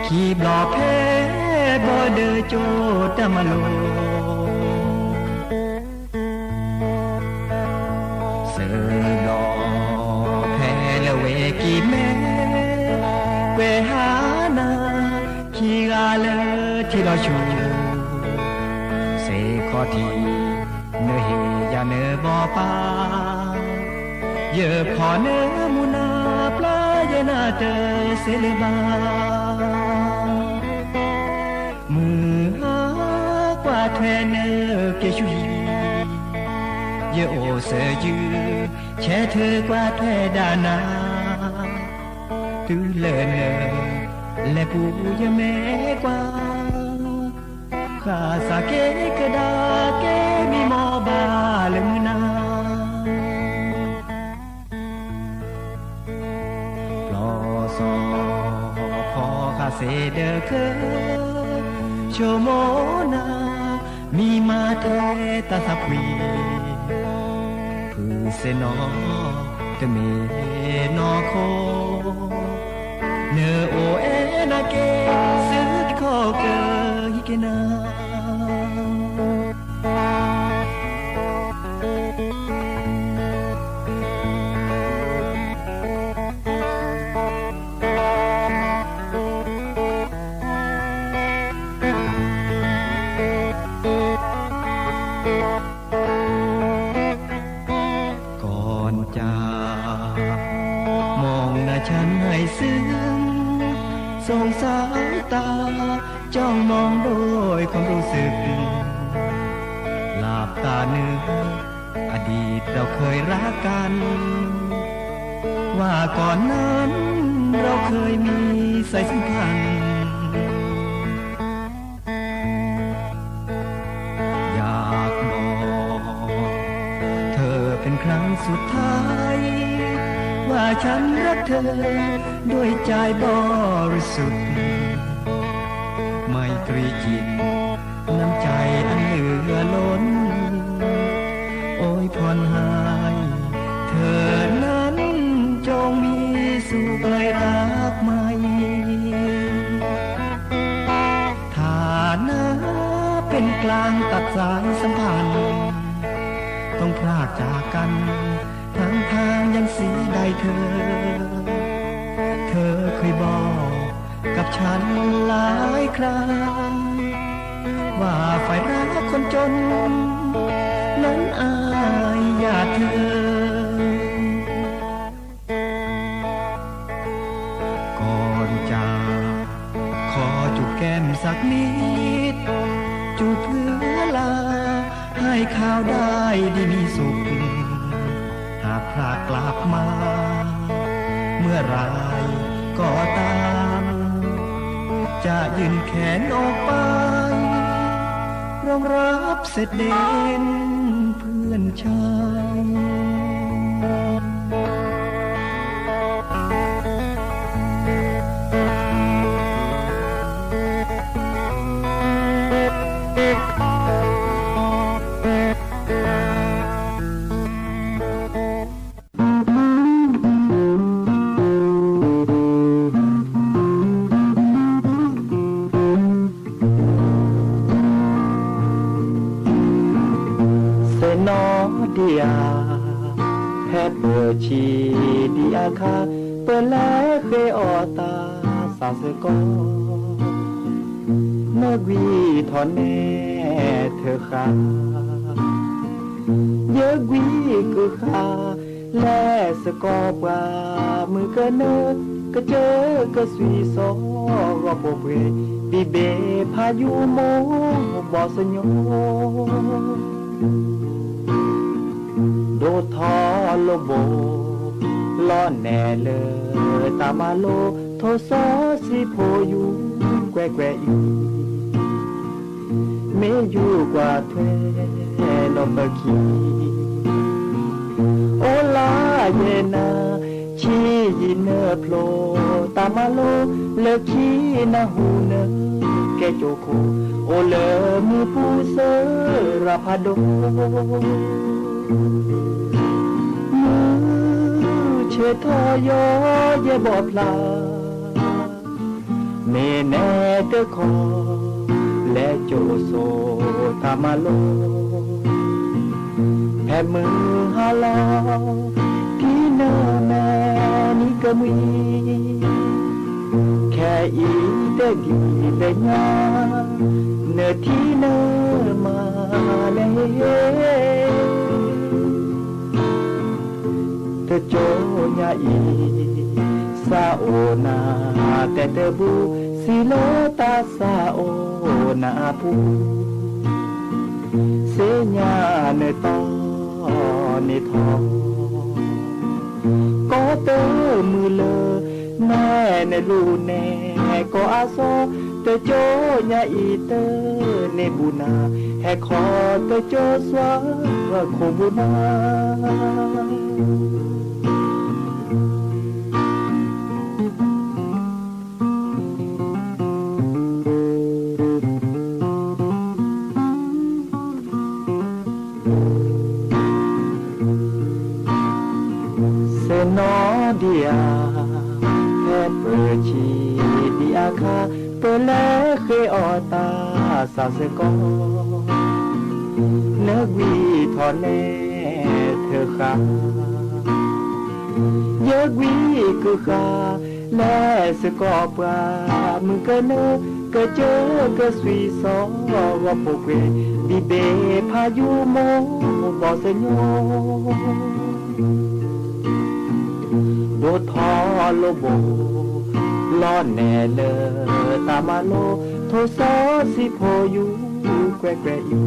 khi blo phem boj dawm cuj tag mas lug. Xwb los phem lawv ua kis me, kuj hab nas khi ga lawv thib los xyuas, xev qhov thim nws hem yam nws vov pab, yawg phom nws mus nas plab yawg nas tawm xev lwm npab. Mws hab kuaj thuav nws kev sub yim, yawg ua xev ywg cheb thwv kuaj thuav dam nas, twb lawm nws lawv pub yawg me kuaj, qha xav kev kawg dab kev me mob npaj lawv mws nas. Los xov qhov qha xev dawb kawg, xyov mob nas mi mas thej tas xav phuim, phwm xev no twb me no khov, nws ua es nas kev xwb khov kawg yig kev nas. จ้องมองด้วยความรู้สึก หลับตานึกอดีตเราเคยรักกัน ว่าก่อนนั้นเราเคยมีสายสัมพันธ์ อยากบอกเธอเป็นครั้งสุดท้าย ว่าฉันรักเธอด้วยใจบริสุทธิ์ ไมตรีจิต น้ำใจอันเหลือล้น อวยพรให้เธอนั้นจงมีสุขเลยรักใหม่ ฐานะเป็นกลางตัดสายสัมพันธ์ ต้องพรากจากกัน ทั้งทางยังเสียดายเธอ เธอเคยบอกกับฉันหลายครั้ง ว่าฝ่ายรักคนจน นั้นอายหยาดเธอ ก่อนจากขอจูบแก้มสักนิด จูบเพื่อลาให้คาวได้ดีมีสุข หากพรากกลับมา เมื่อไรก็ตาม จะยื่นแขนออกไป รองรับเสด็จเพื่อนชาย เสนอเดีย แพทย์เปิดชีดีอาคา เปิดแลเขออตาสาสกอ เนกวีถอนแน่เธอขา เยอะวีกือขา แลสกอปวา มือเกอเนอกระเจอกระสุยซอกอปวเปปีเบพายุโมบอสโย โดดทอโลโบ ลอแหน่เลอตามาโล โทซอสีโพยูแกวแกวอี เมยูกว่าแทนอเปอร์คี โอลาเยนา ชียีเนอโพลตามาโล เลอขีนาหูเนอ แกโจโค โอเลอมือปูเซอราพาโด มือเชทอยอเยบอพลา เมแนเตอร์คอ และโจโซตามาโล แผ่มือฮาลอ ที่เนอแม่นี้ก็มี แค่อีเตอร์ดีเตอร์ยา เนอที่เนอมาแน่ เตอร์โจยาอี ซาโอนา แต่เตอร์บู สีเลอตาซาโอนาปู เสยาเนอตอเนทอ ก็เตอร์มือเลอ แม่เนอลูแน่ ก็อาซอ เตอร์โจยาอีเตอร์เนบูนา แห่คอเตอร์โจสวาโคบูนา เสนอเดีย แพทย์เปิดชีดีอาคา เปิดแลเขออตาสาสกอ เนกวีถอนแน่เธอขา เยอะวีกือขา แลสกอปวา มือเกอเนอ เกอเจอกระสุยซอกอปวเกว บีเบพายุโมบอสโย โดดทอโลโบ ลอแหน่เลอตามาโล Thaum xov xib phos yus kuaj kuaj ib,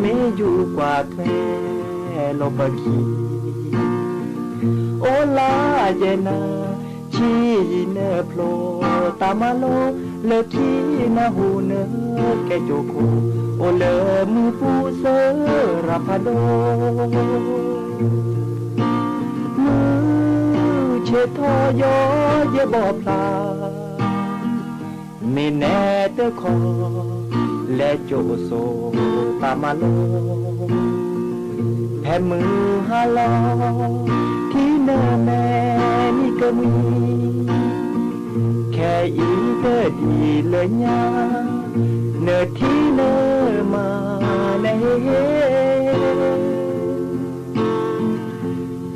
meb yus kuaj thuaj los pawg khib. Ua laj yam na, tsis yim na plho, tas mas los lawv khib na hu na, kev cov kho, ua lawv mws pub xawb rab phaj doj. Mws tsheb thoj yoj yej npom plha, me neb twb kho, lawv cov xo tas mas los, phem mws ha los, thib neeg me nis kawg mus, khe ib tawg dis lawv nyab, nws thib neeg mas neb he he.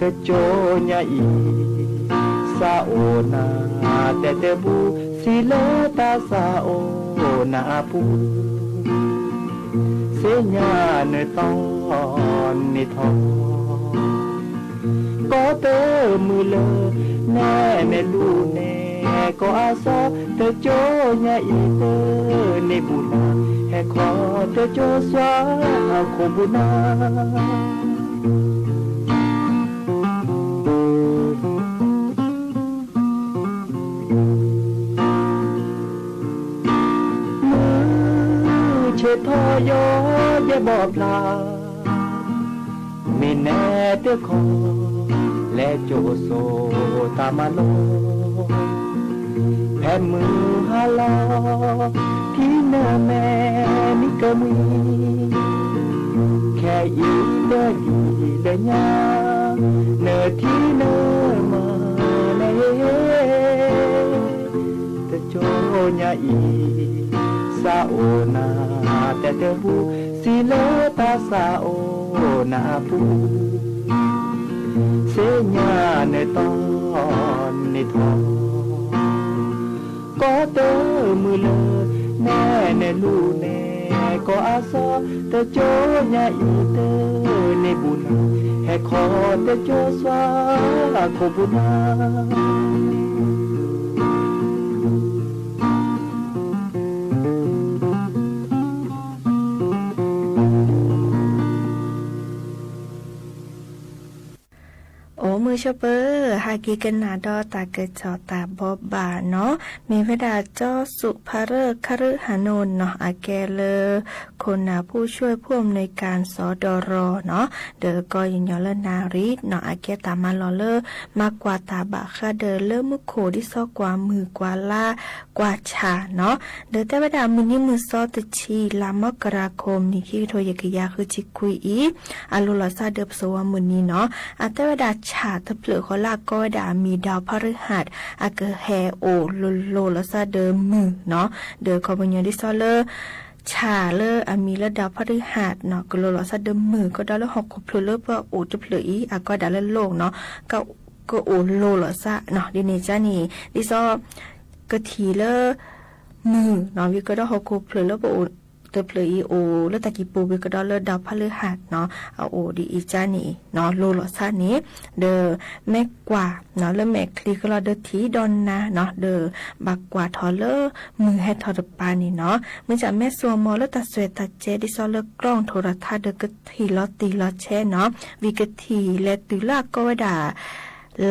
Tawg cov nyab ib, xav ua na, tes tawg npus xis lawv tas xav ua na pub, xeb nyab nws tod nis thov. Koj tawg mws lawm, neb neb lub neb koj a xob, tawg cov nyab ib tawg neb npus na, he kho tawg cov xuab kho npus na. Mws tsheb thoj yoj yej npom plha, me neb twb kho, lawv cov xo tas mas los, phem mws ha los, thib neeg me nis kawg mus, khe ib tawg dis lawv nyab, nws thib neeg mas neb he he. Tawg cov nyab ib, xav ua na, tes tawg npus xis lawv tas xav ua na pub, xeb nyab nws tod nis thov. Koj tawg mws lawm, neb neb lub neb koj a xob, tawg cov nyab ib tawg neb npus na, he kho tawg cov xuab kho npus na. Ua mws sab pawg hais kiv ka nas do tas kev txhom tas bob bam no, me vab dam cob xum pha raj kha rwb ha nus no a ke lawv kho nas phuj suaj phuj nws kas xov do ro no, ntawm koj yog nyob lawm nas ris no a ke tas mas los lawm mas kuas tas bam qha daws lawv muab kho dib xob kuas mws kuas laj kuas tsham no. Ntawm tej vab dam mws nis mws xov tawg tshis las mab ka ras khom nis hib rho yam ka yam hwj tshis khuj ib, a luj los xab daws pab xov ua mws nis no, a tej vab dam tsham tawg plawm qhov laj koj vab dam a mis daus phaj rwb has a kawg he os luj luj los xab daws mws no. Ntawm koj puas nyob dib xob lawv tsham lawv a mis lawv daus phaj rwb has no kawg luj los xab daws mws koj dab lawv ho kho plhws lawv pab os tawg plawm ib a koj dab lawv loj no, koj os luj los xab no di nis tsab nis dib xob kawg thim lawv mws no vim koj dab ho kho plhws lawv pab os tawg plawm ib os lawv tag kis pus vim koj dab lawv daus phaj rwb has no, os di ib tsab nis no luj los xab nis. Ntawm meb kuas no lawv mem klis koj los daws thim do nas no daws npam kuas thov lawv mws he thov rau pas nis no. Mws tsam meb xuas mos lawv tag xuas tag ceg dib xob lawv klooj thov ras thaj daws kawg thim los tig los tsheb no, vim kawg thim le twg laj koj vab dam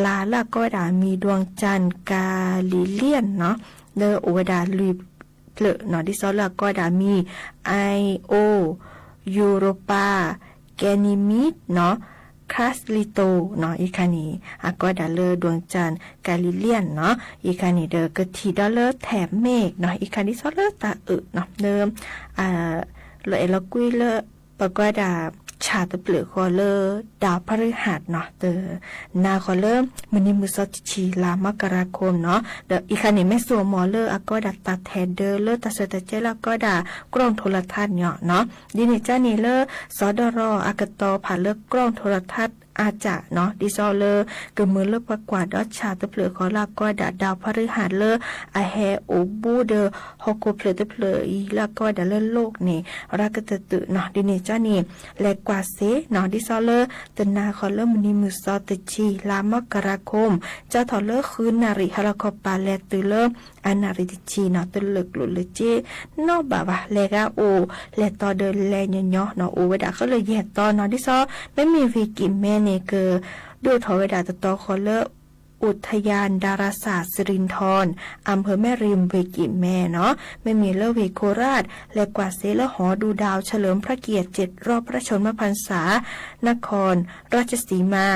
las laj koj vab dam mis duas cas kas lis liaj no, lawv ua vab dam lwm plawm no dib xob lawv a koj vab dam mis ai os Yus Ros Pas, Ke Nis Mis no, Khas Lis Tos no ib khas nis a koj vab dam lawv duas cas kas lis liaj no, ib khas nis daws kawg thim do lawv them mej no ib khas dib xob lawv tas wm no lawv los es los kuj lawv pab koj vab dam tsham tawg plawm qhov lawv daus phaj rwb has no tawg nas qhov lawv mws nis mws xov tawg tshis las mab ka ras khom no. Ib khas nis meb xuas mos lawv a koj vab dam tas them daws lawv tag xuas tag ceg lawv a koj vab dam klooj thov ras thaj nyo no. Di nis tsab nis lawv xov do ro a kawg tau pham lawv klooj thov ras thaj a tsam no dib xob lawv kawg mws lawv pab kuas dob tsham tawg plawm qhov lawv a koj vab dam daus phaj rwb has lawv a he os bub daws ho kho plhws tawg plawm ib lawv a koj vab dam lawv loj nis rab kawg tawg twm no di nis tsab nis le kuas xev no dib xob lawv tawg nas qhov lawv mws nis mws xov tawg tshis las mab ka ras khom tsab thaum lawv qhwv nas ris has los kho pas le twg lawv a na ri ti chi no tuj lwm klum lwm cib noj bam vas le ga u le to daws le nyo nyo no u ve dam qab lwm yeg to no dib xo. Mej mim Vy Kim Me ne kws dua thov ve dam tau tau qhov lawv อุทยานดาราศาสตร์สิรินธร อำเภอแม่ริม Vy Kim Me no, mej mim lawv Vy Khorat le kuam xev lawv hov du dau เฉลิมพระเกียรติ เจ็ดรอบพระชนมพรรษา นครราชสีมา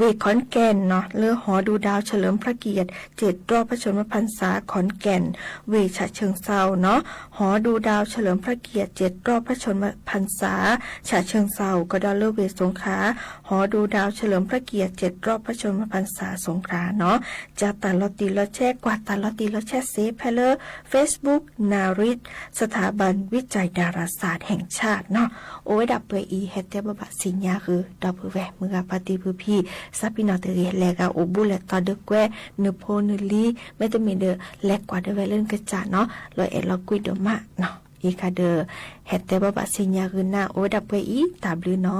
Vy Khon Kaen no lawv hov du dau เฉลิมพระเกียรติ เจ็ดรอบพระชนมพรรษา Khon Kaen, Vy Cham Cheem Xau no hov du dau เฉลิมพระเกียรติ เจ็ดรอบพระชนมพรรษา Cham Cheem Xau, kom dau lawv Vy Xoo Khav hov du dau เฉลิมพระเกียรติ เจ็ดรอบพระชนมพรรษา Xoo Khav no. Tsa tas los tim los tsheb, kuam tas los tim los tsheb xev pheej lawv Facebook Narit สถาบันวิจัยดาราศาสตร์แห่งชาติ no. Ua ve dam pua ib hais tias pab pam xis nyas hws dau pw ve mws ga pab ti pw phi, xab pib no twg le ga u bub le to dawb kueb nws pho nws li, mej tub mim dawm le kuam dawb ve lawv kws tsam no los es los kuj dua maj no. Ib ka dawm hais tias pab pam xis nyas hws na, ua ve dam pua ib tas blwg no.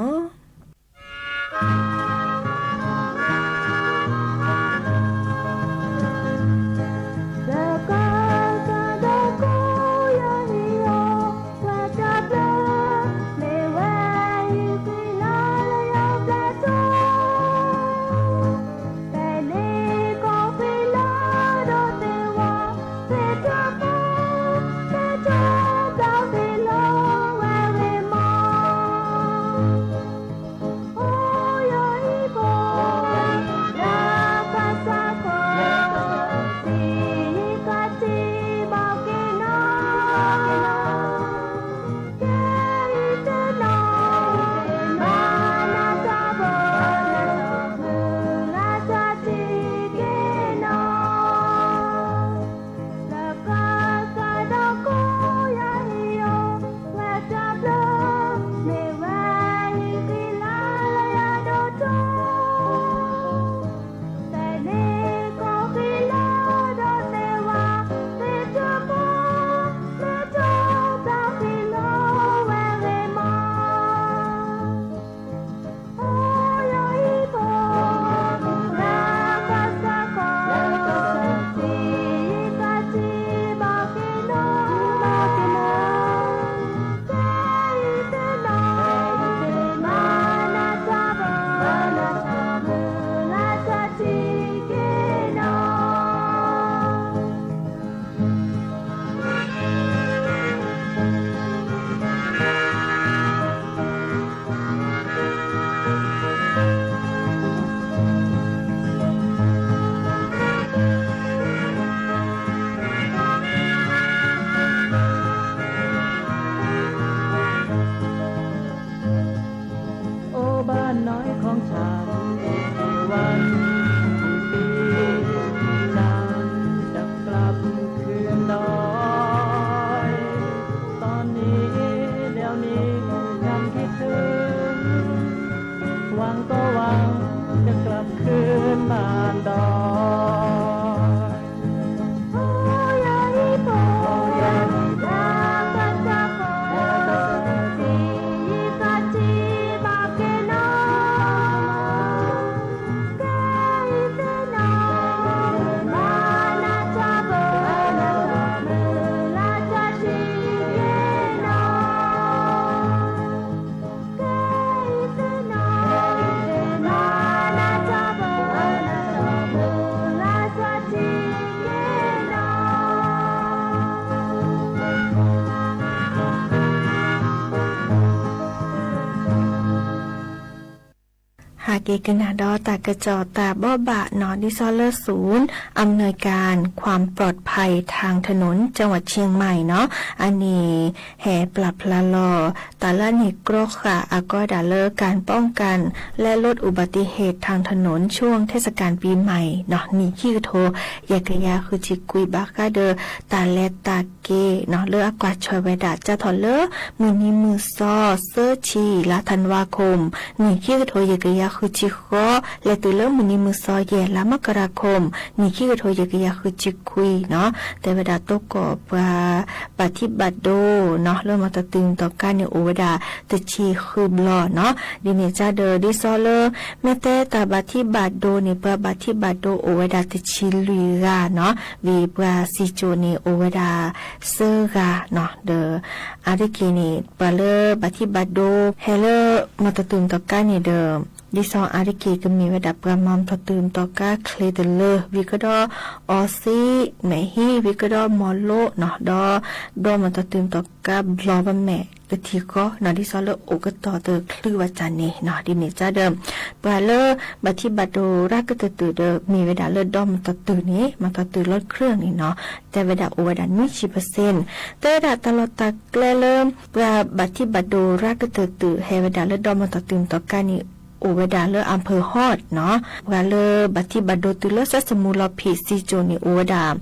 Hais kev kws nag dov tas kws tso tas bob bam no dib xo lawv ศูนย์อำนวยการความปลอดภัยทางถนนจังหวัดเชียงใหม่ no, a nis hais plam plam los tas lawv nim krov qham a koj dam lawv การป้องกันและลดอุบัติเหตุทางถนนช่วงเทศกาลปีใหม่ no, nim yij kws thaus yam kws ya hws tsis kuj pab kab daws tas le tas ke no lawv a kuam tshua ve dam tsa thaus lawv mws nim mws xo xwb tshis lav than va khoom nim yij kws thaus yam kws ya hwj tsis khob, lawv twb lawb mus ni mus xo yam lab mab ka ra khoom nim khib ka dhau yam ka yam hwj tsis khob no, tes ve dam tuaj kom pas pas thib pas do no lawm mas tau twm tom kab nim ua ve dam tw tsis hwj nplo no. Di nim tsa daws di xo lawm mej teb tas pas thib pas do nim pas pas thib pas do ua ve dam tw tsis lwm ga no, vim pas xi tsu nim ua ve dam xwb ga no daws. Av di ke nim pas lawm pas thib pas do, hais lawm mas tau twm tom kab nim daws di xo av di ke kws mim ve dam pas mas tau twm tom kab khle tw lawm vim koj dob o xib mem hib vim koj dob mo lob no dob, dob mas tau twm tom kab nplo vaj mem kws thim khob no di xo lawm ua koj tog tw hlwb vaj tsa ne no. Di nim tsa daws pas lawm pas thib pas do rab kwv tw twm daws mim ve dam lawm dob mas tau twm ne mas tau twm loj khwj nim no, tes ve dam ua ve dam nub tsis pas xees. Tes ve dam tas los tas dleb lawm pas pas thib pas do rab kwv tw twm hais ve dam lawm dob mas tau twm tom kab nim ua ve dam lawm a phawv hoj no, pas lawm pas thib pas do twm lawm xab xus mus los phim xi tsu nim ua ve dam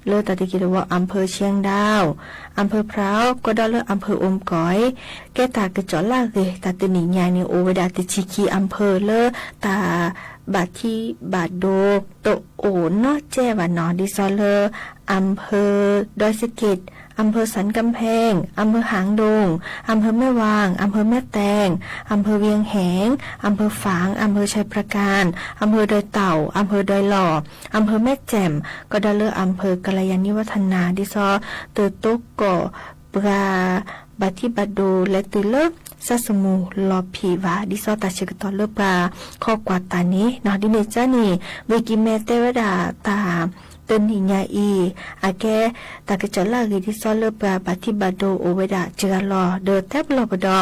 lawm tas tw ke ua a phawv tsheeb dau, a phawv phraub koj dob lawm a phawv ua koi, kev tas kws tso laj gis tas tw nim nyam nim ua ve dam tw tsis khi a phawv lawm tas pas thib pas do tau ua noj tseg vas no di xo lawm a phawv doj xib kis, a phawv xav kam pheej, a phawv haav doos, a phawv mej vaas, a phawv mej tees, a phawv vias heev, a phawv faav, a phawv tshais pas kas, a phawv dais taum, a phawv dais los, a phawv mej tseem koj dob lawm a phawv ka la ya ni vaj tha nas di xo tw tuaj kom pas pas thib pas do lawv twm lawm xab xus mus los phim vas di xo tas tsi kws tau lawm pas khob kuas tas ne no. Di nim tsa nim vim kis mej tes ve dam tas tw nim nyam ib a kev tas kws tso laj gis di xo lawm pas pas thib pas do ua ve dam tsi ga los daws tab pas los pas do,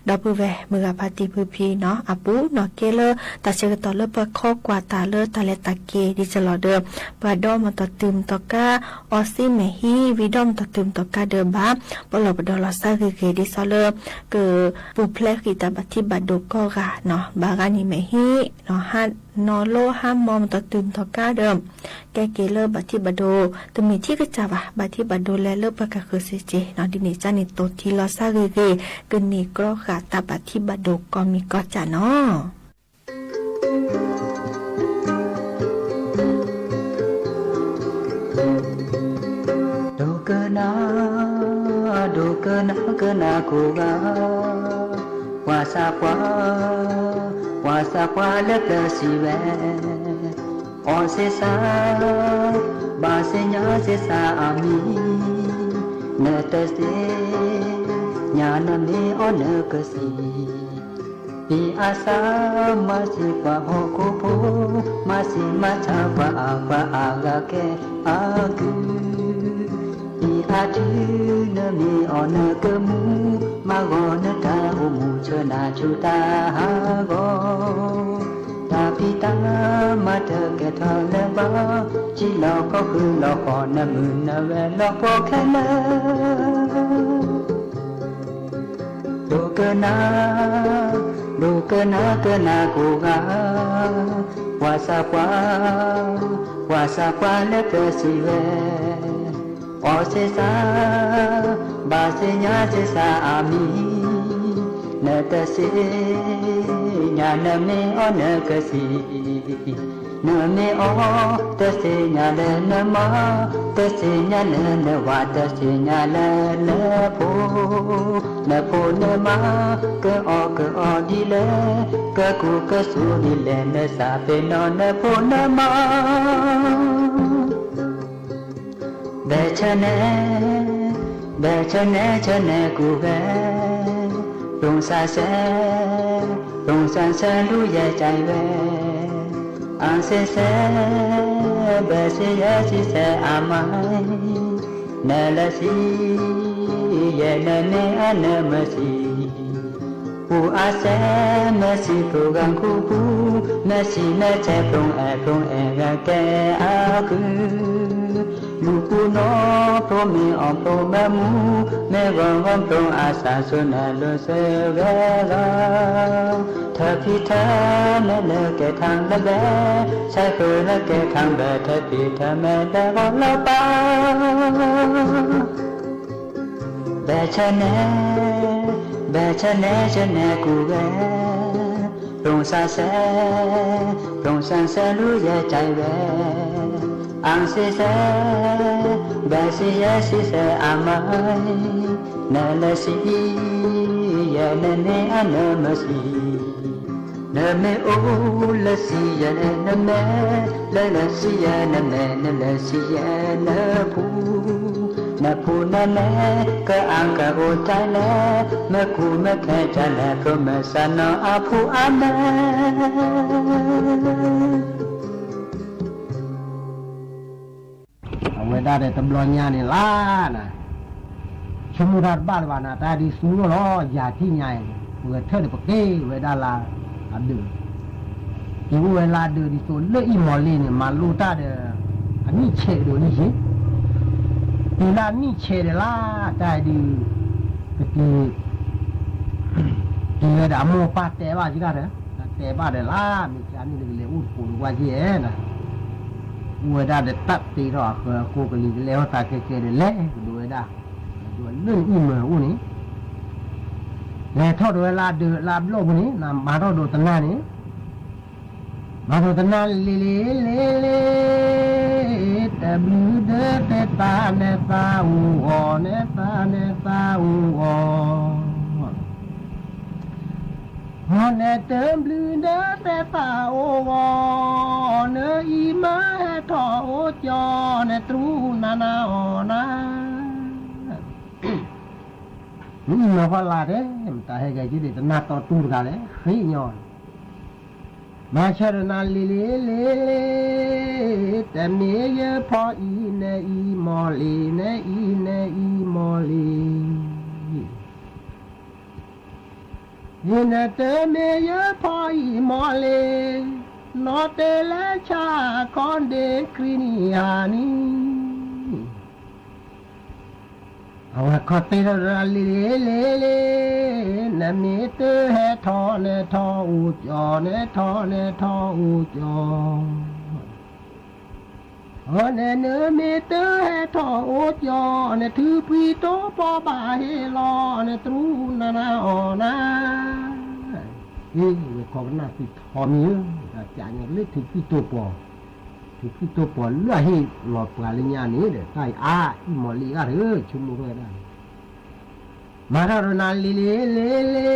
dob pw ve mus ga pas tim pw phi no a pub no kev lawm tas tsi kws tau lawm pas khob kuas tas lawm tas le tas ke di tsi los daws pas dob mas tau twm tom kab o xib mem hib vim dob mas tau twm tom kab daws npab pas los pas do los xab gis gis di xo lawm kws pus pleb him tas pas thib pas do koj ga no npab ga nim mem hib no hab no lub hab mo mas tau twm tom kab daws. Kev ke lawm pas thib pas do tw mim thib kws tsa vas pas thib pas do le lawm pas ka khwv xwm tsev no di nim tsa nim tau thib los xab gis gis kws nim koj ga tas pas thib pas do koj mim koj tsam no. Dug kawg na, dug kawg na, kawg na kuv ga, ua xa pua, ua xa pua lawm plawg xis ve, o xib xa, npam xib nyab xib xa a mi, nws tawm xib nyab nws me ob nws kawg xis. Pis a xa, mab xis pua hauv kuv pub, mab xis mab tshav pua a pua a ga ke a kws. Pis a thwv nws me ob nws kawg mus, mab gos nws tag ua mus tshuav nas tshuav tag hav gos. Tag pis tag mab tawg kev thov lawv npab, tsis los koj hwj los pom nws mws nws ve los pom khev lawm. Dug kawg na, dug kawg na, kawg na kuv ga, ua xa pua, ua xa pua lawm plawg xis ve, o xib xa, npam xib nyab xib xa a mi, nws tawm xib nyab nws me ob nws kawg xis. Nws me ob tawm xib nyab le nws mab, tawm xib nyab le nws vas, tawm xib nyab le nws phu, nws phu nws mab, kawg ob kawg ob di le, kawg kuv kawg xub di le, nws xa pem no nws phu nws mab. Npaj tshav neb, npaj tshav neb, tshav neb kuv ve, ploog xav seb, ploog xav seb lub yaj cai ve, a xeb xeb, npaj xeb yaj xib xeb a mais, nws lawv xib, yaj nws me a nws mas xib, kuv a xeb mas xib ploog ga kuv pub, mas xib mas txhais ploog es ploog es ga ke a kws. Lub kuv no ploog me ob ploog mas mus, me vov vov ploog a xa xu nas lub xwb ga los. Thawj phij thawj me lawv kev thaam lawv npe, txhais hwm lawv kev thaam npe, thawj phij thawj me lawv vov lawv pab. Npaj tshav neb, npaj tshav neb, tshav neb kuv ve, Ploog xav xav, ploog xav xav lub yaj caij ve, a xib xav, npaj xib yaj xib xav a mai, nab laj xib yaj nab me a nab mas xib, nab me u laj xib yaj nab me, laj laj xib yaj nab me, nab laj xib yaj nab phu, nab phu nab me, koj a koj ua cas le, mas kuv mas khe cas le, koj mas xav no a phu a me. Ua dab de tau nplog nyab ni laj na, tshua muaj raj npaj li vas na, tas di xub luaj los yag thib nyais, pua thawj de pua qeb ua dab la dwm. Ces ua la dwm di xu lej ib mos li ni mas lub tag de, nij tshem dua li xwb. Tis laj nij tshem de laj tas di, tis, tis da muag pag tes vaj tsis kaj, tes vaj de laj me cas nij li ub pum ua ci na. Ua dab de tab tis rau kuv kos li le hos tas ke ke de le dua dab, dua lej ib mos ub ni. Le thauj dua la dwm la nplooj ub ni, mas rau dua tas nag ni. Mas rau tas nag li li li li, tas nplwg dawb tes tas neb tas u os, neb tas neb tas u os. Hos neb tas nplwg dawb tes tas u os, neb ib mab he thom ua cos neb trub na na os na. Ib mab pha la thiab tas he kais tis tas nag to tu rau tas le qhib nyob. Mas tsha rau nas li li li li, tas me yawg phom ib neb ib mos li, neb ib neb ib mos li. Ib neb tas me yawg phom ib mos li, no tes le tshaj khob nte kri ni has ni. Kho tes rau li li li, neb me twb he thom neb thom u cos, neb thom neb thom u cos. Neb neb me twb he thom u cos, neb thwb pib rau pog npaj he los neb trub na na os na. Kho naj tsis thov me, cas nyob leb thwb pib tuaj pom, thwb pib tuaj pom lub hej los pam li nyaj ni, tas a ib mos li a, tshua muaj raj. Mas rau rau nas li li li li,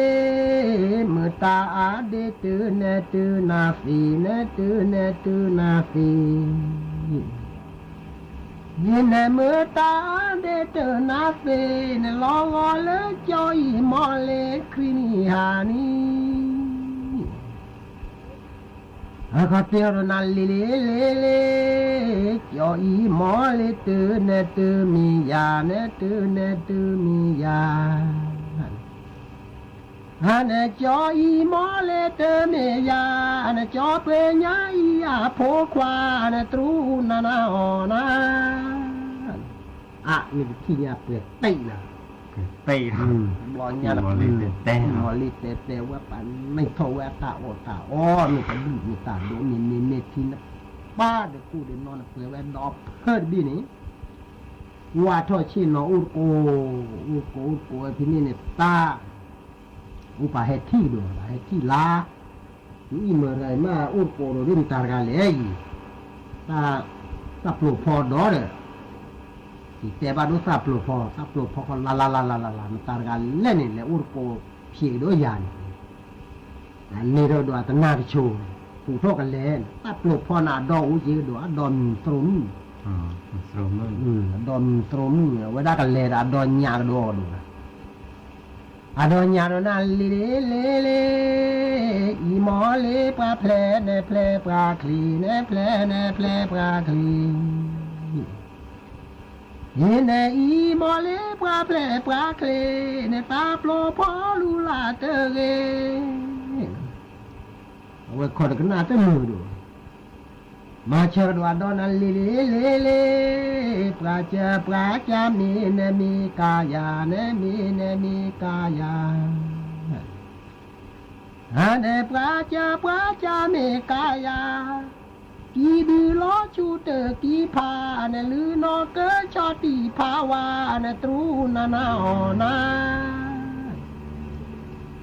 mws tas a deb twb neb twb nas fis, neb twb neb twb nas fis. Yog neb mws tas a deb twb nas fis, neb los os lawv cov ib mos li kri ni has ni. Kho tes rau nas li li li li, cov ib mos li twb neb twb me yas, neb twb neb twb me yas. Neb cov ib mos li twb me yas, neb cov peb nyab ib yam phuv khuas neb trub na na os na. A, nws khij nyaj pw teb na, teb, mos li tes tes, ua pa neeg thauj ua tas ua tas os, nws tas dub nws tas dub, nws nws nws thib na, pab de kuj de no na pw ua dov phawj dib ni. Ua thoj tshij no ub qus, ub qus ub qus phim nej nws tag, ub pas he thij dua, he thij lav, ib mos rais mas ub qus rau dib tag kas le yim, txaj pluas pho dov lawm, tsis tes pab dub txaj pluas pho, txaj pluas pho kho la la la la la la tag kas le ni le ub qus phim dua yam ni. Le rau dua tas nag tas tshua, pum rho kas le, txaj pluas pho na do ub ces dua do mis xrau mij, do mis xrau mij ua dab kas le do nyaj dua dua. A do nyaj dua na li li li, ib mos li pab ple neb ple pab khlis, neb ple neb ple pab khlis. Yog neb ib mos li pab ple pab khlis, neb txaj pluas pho lub lam tawg gis. Ua kho rau kab naj twb mug dua. Mas tsawg dua do na li li li li, pab ca pab ca me neb me kas yas, neb me neb me kas yas. Neb pab ca pab ca me kas yas, kis dwg los tsuj tawg kis pha, neb lwm no kawg tso tim pha vas neb trub na na os na.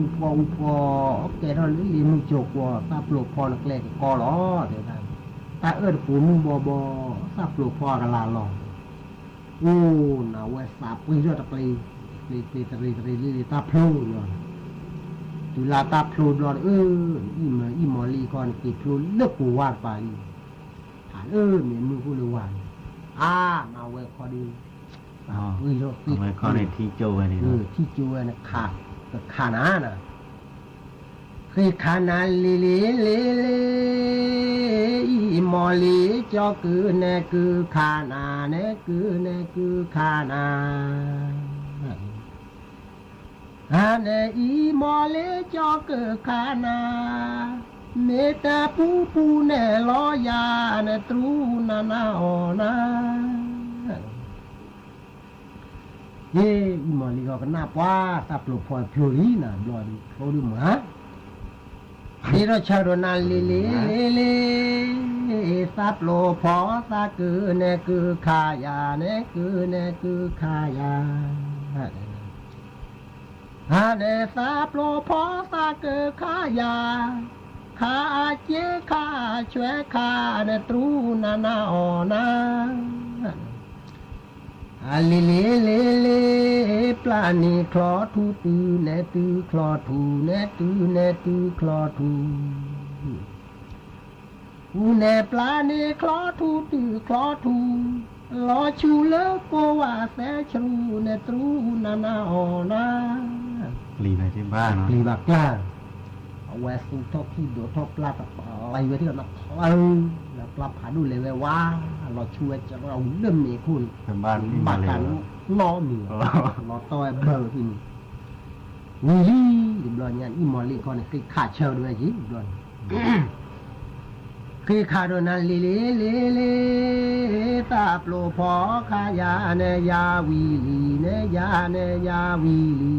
u phoj u phoj, ke roj lwm li mug cuag kua, xab pluas phoj no hle ko los, tag ub rau puv mug bo bo, xab pluas phoj ka la los. Ub, nas ua xav pw zoj rau plig, plig plig tas ris tas ris li li tab plhu no. Tus lag tab plhu nplo, ib mos li ko nws tis plhu lwj kuv vaj pas li. Tham lwj me mug kuj lwj vaj. A, nas ua qhov dw, pw zoj qhib, thib cuj, kha nas na. Qhib kha nas li li li li, ib mos li cov kwv neb kwv kha nas, neb kwv neb kwv kha nas. A, neb ib mos li cov kwv kha nas, neb tab pub pub neb los ya, neb trub nas na os na. Ces ib mos li ko ka naj puab xab pluas phoj plhu li na, nplo li mus ha. Qhib roj chaw rau nas li li li li, xab pluas phoj xab kwv neb kwv kha yas, neb kwv neb kwv kha yas. Ha, neb xab pluas phoj xab kwv kha yas, kha ciab kha tshuab kha, neb trub nas na os na. Li li li li, plab nig khlov thuv, twg neb twg khlov thuv, neb twg neb twg khlov thuv. Kuv neb plab nig khlov thuv twg khlov thuv, los tshum lawv puab vaj xeeb tshru, neb trub nas na os na. Plig vas dlawg, ua xu thauj khij duav thauj plab, qhov lais yuav thiaj no qhawv, plab phav duj le ve vaj, los tshum lawv me kuj npaj kas no mis, los tau npawg thiaj mus. Ua li nplo, ib mos li ko nws qhib kha chaw dua ces nplo, qhib kha dua nas li li li li, tas Xav pluas phov kha ya ne ya vi li ne ya ne ya vi li.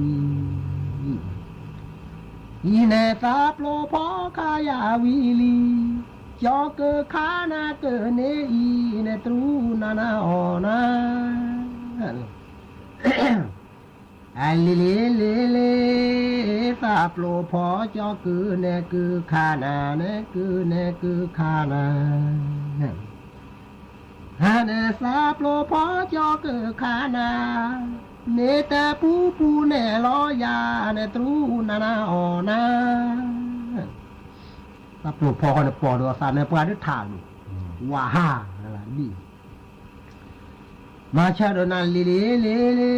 Ib ne xav pluas phov kha ya vi li. Cov kws kha na kws ne ib ne tub na na os na. Li li li li, xav pluas phov cov kws ne kws kha na ne kws ne kws kha na. Ne xav pluas phov cov kws kha na, ne tas pub pub ne los ya ne tub na na os na. Xav pluas phov qhov ne pom dua xav ne pab dwb tham lus, ua ha, li. Mas chaw rau na li li li li,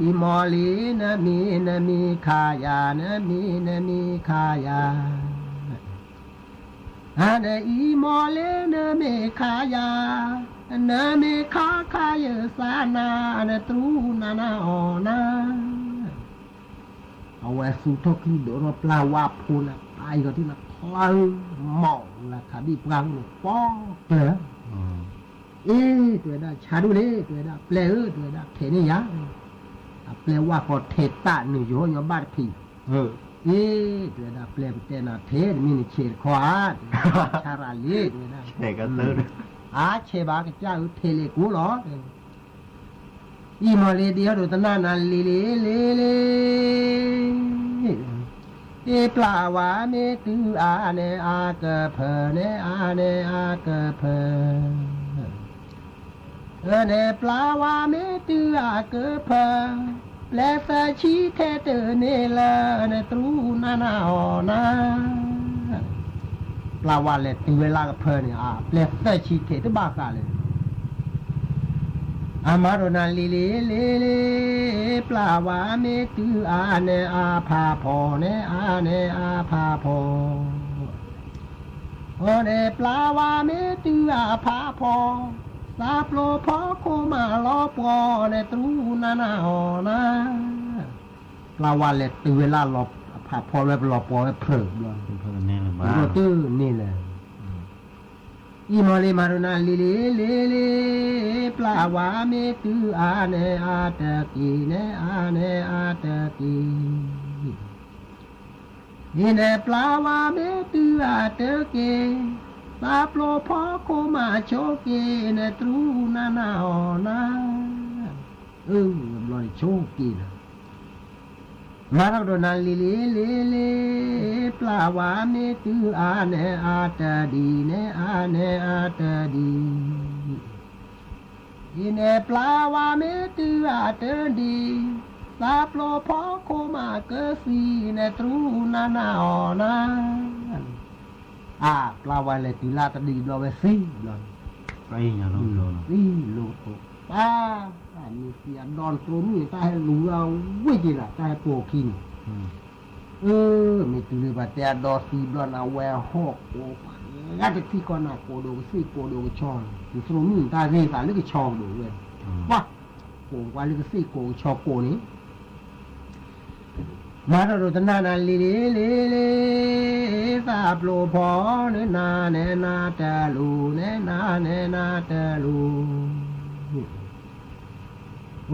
ib hmo li na mi na mi kha ya na mi na mi kha ya. A ne ib hmo li na mi kha ya, na mi kha kha yawg xav na, na tub na na os na. Au, xu thoj klig dua no plag vaj phu na, pais ko twb na plawg maum las khav dij pab no pob plawg. Ib tug dab tshav dub li, tug dab pleb, tug dab phem ne yam. Pleb vaj ko them tam nws yuav nyob npaj phim. Ib tug dab pleb tej no them nws me nws tshem kho, tshav ras li tug dab. A tshem vas kag caj wb them li kuv los. Ib hmo li diav rau tag na na li li li li. Ib plag vas me twg a ne a kaw phaw ne a ne a kaw phaw. Ne plag vas me twg a kaw phaw, pleb xav tsis them twb ne lawm ne tub na na os na. Plag vas le twg laj kaw phaw ne, pleb xav tsis them twb npaj kha li. A mas rau na li li li li, plag vas me twg a ne a pha pho ne a ne a pha pho. O ne plag vas me twg a pha pho, xav pluas phov kho mas los pom ne tub na na os na. Plag vas le twg laj los pha pho los pom phawm los twb ne lawm. Ib hmo li mas rau na li li li li, plag vas me twg a ne a tawg kis ne a ne a tawg kis. Ib ne plag vas me twg a tawg kis, xav pluas phov kho mas tshob kis ne tub na na os na. Pluas tshob kis na. Mas rau rau na li li li li, plag vas me twg a ne a tawg dis ne a ne a tawg dis. Ib ne plag vas me twg a tawg dis, xav pluas phov kho mas kawg xis ne tub na na os na. A plag vas le twg laj tawg dis nplo ve xib nplo. Ib lub, pab, nws tias do nrau mij tab hais lus vij ces lam tab hais puag khi nws. Me twg li pas tias do xis nplo na ua hoj quas, qab tawg xib ko na quas dua xij quas dua tsho, tus nrau mij tab ze tas lub kws tsho dua, quas nqa lub kws xij quas tsho quas ni. Mas rau rau tag na na li li li li, xav pluas phov nws na ne na tawg lus ne na ne na tawg lus.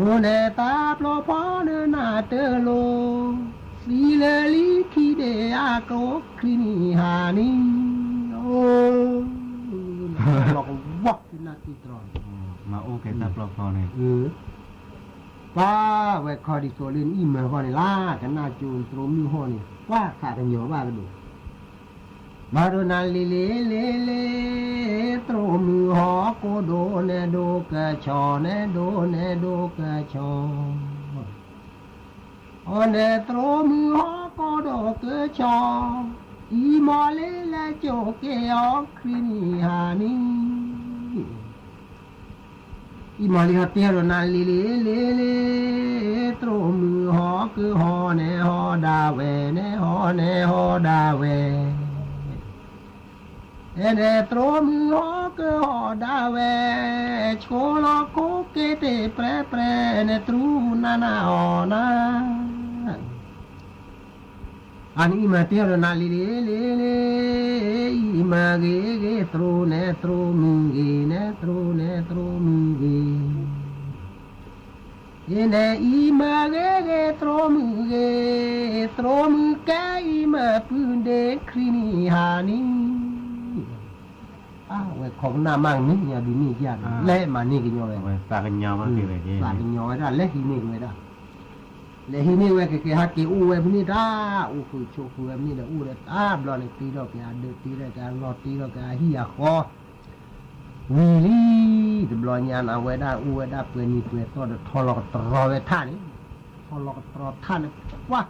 Ua ne xav pluas phov nws na tawg lus, xis lawv li khi dej a klo khi ni ha ni. Los vog na ti tro. Mas ua ke xav pluas phov ne. Pab, ua kho di txuas li ib mawg ho ni laj ka naj cu nrau mij ho ni, pab, tham tag nyuag vaj ka dum. Mas rau na li li li li, nrau mws ho kua do ne do kaw tsho ne do ne do kaw tsho. O ne nrau mws ho kua do kaw tsho, ib hmo li lawv coj kev ob khwb ni ha ni. Ib hmo li ho tiag rau na li li li li, nrau mws ho kws ho ne ho da ve ne ho ne ho da ve. Es ne nrau mws ho kws ho da ve, tshuav los kho kev tes pres pres ne tub na na os na. Ib hmo tiag rau na li li li li, ib hmo ge ge nrau ne nrau mws ge ne nrau ne nrau Neb ib mas ghe ghe tro mws ghe, tro mws kab ib mas pw nte khri ni ha ni. Ua khov naj maj ni yog di ni yaj lej mas ni kws nyo, xa kws nyo daj lej hi ni kws daj, lej hi ni ua kws kws ha kws ua pw ni daj, ua fwm tshuaj fwm pw ni daj, ua daj tab nplog ni tib rau kws ha dawm tib rau kws ha log tib rau kws ha hij ha qho. Vim li tub nplog nyab na ua daj ua daj pw ni pw toj rho los rho ve thaj ni, rho los rho thaj ni, ua,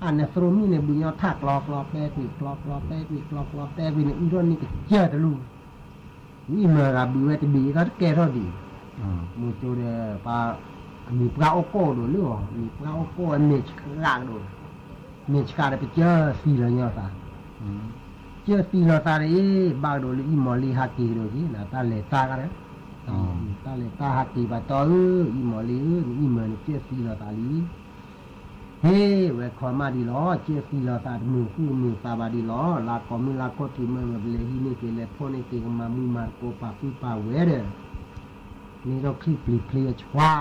a nws tro mws ni pw nyob thaj klo klo peb pw klo klo peb pw klo klo peb pw ni wb roj ni kws cag rau lug. Ib mas pw ua tib dim tau ke roj dim, mus rau, nws pab ua koj dua lub, nws pab ua koj me tsis kam dua, me tsis kam dua pes cawg xis los nyob tas, cawg xis los tas li, npaj dua li ib mos li ha kis dua thiab na, tag li tag, tag li tag ha kis pas tau, ib mos li, nws ib mas nws cawg xis los tas li. He, ua khov maj di los, cawg xis los tas, mws kuj mws tas vas di los, laj kos mws laj koj tis mas le hi nej kev le phoj nej kev mas mws mas kos pas pw pas ua daj. Nej roj khib plig plig tshua,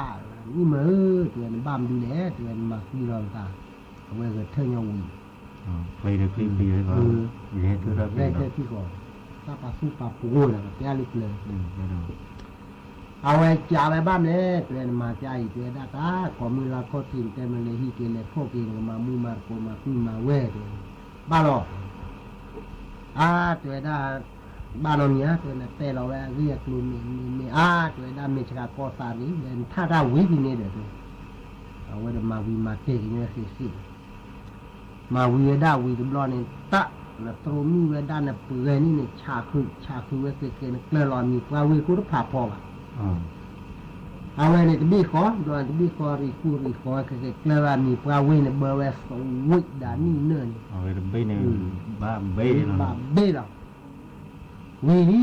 ib mas, tus npaj di le, tus mas xis los tas, ua thawj nyob vim, thawj tij ko, tab pas xub pas pua na, peb li plawg. Ua cas ua npaj ne, tus mas cas ib tus daj tas, kos mws laj koj tis tej mas le hi kev le phoj kev mas mws mas kos mas pw mas ua, npaj los. A, tus daj, npaj no niam, tus na tej los ua vij klus me me me, a, tus daj me tsis kam koj xa li, thaj daj vim li ne dam, ua mas vim mas tej kev nyob xim xim. Mas vim daj vim tub nplog ne, tab na tro mws ua daj na pw ni ne tsham hwm tsham hwm ua ke ke nws dlawg los nws pab vij kuj rub pham phom vas. A, ua nws tus npij qhov, npaj tus npij qhov ris kuj ris qhov ke ke dlawg los nws pab vij nws npaj ua xaum vim dam nij na, npaj npej los. Vim li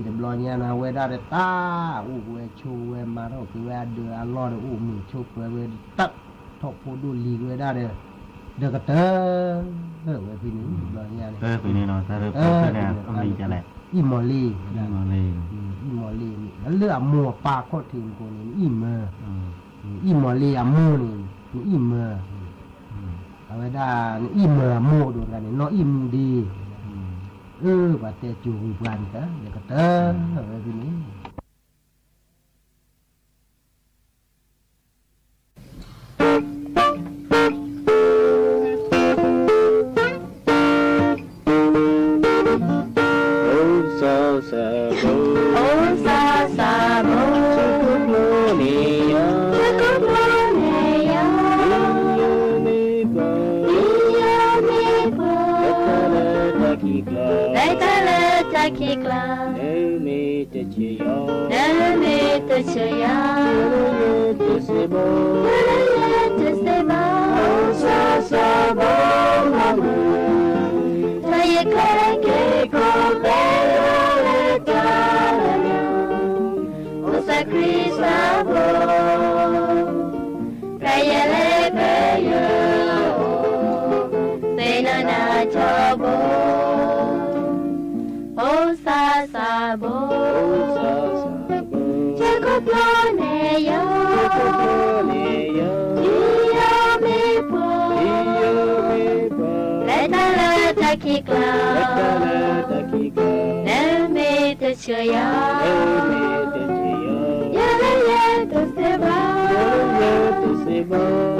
tub nplog nyab na ua daj dam tag, ua kuv ua tshuaj ua mas rau kuv ua daj loj dam, ua mws tshuaj pw ua daj, thom phuj duj lig ua daj dam, dam ko taw, ua pw ni tub nplog nyab, ib mos li, ib mos li, lwm muag pas khoj thim ko ni ib mas, ib mos li a muag ni, ib mas, ua daj ib mas muag dua nkaus ni no ib mus di, wb pas tej cug vij pua ni tas dam ko taw, ua pw ni. Lawv tag lawv tag kis klas, neb me tus tshwj yog, neb me tus tshwj yog, tus xib npau, tus xib npau, xab xab npau mog, thaum yog koj kev koj peb yuav le cas los yog, ua xav Kris xav npau, koj yog le peb yuav, peb noj nag ntsog npau, ua xav xav npau, tshwj koj ploj ne yog, tib yog me puag, lawv tag lawv tag kis klas, neb me tus tshwj yog, yog le yog tus xib npau, tus xib npau,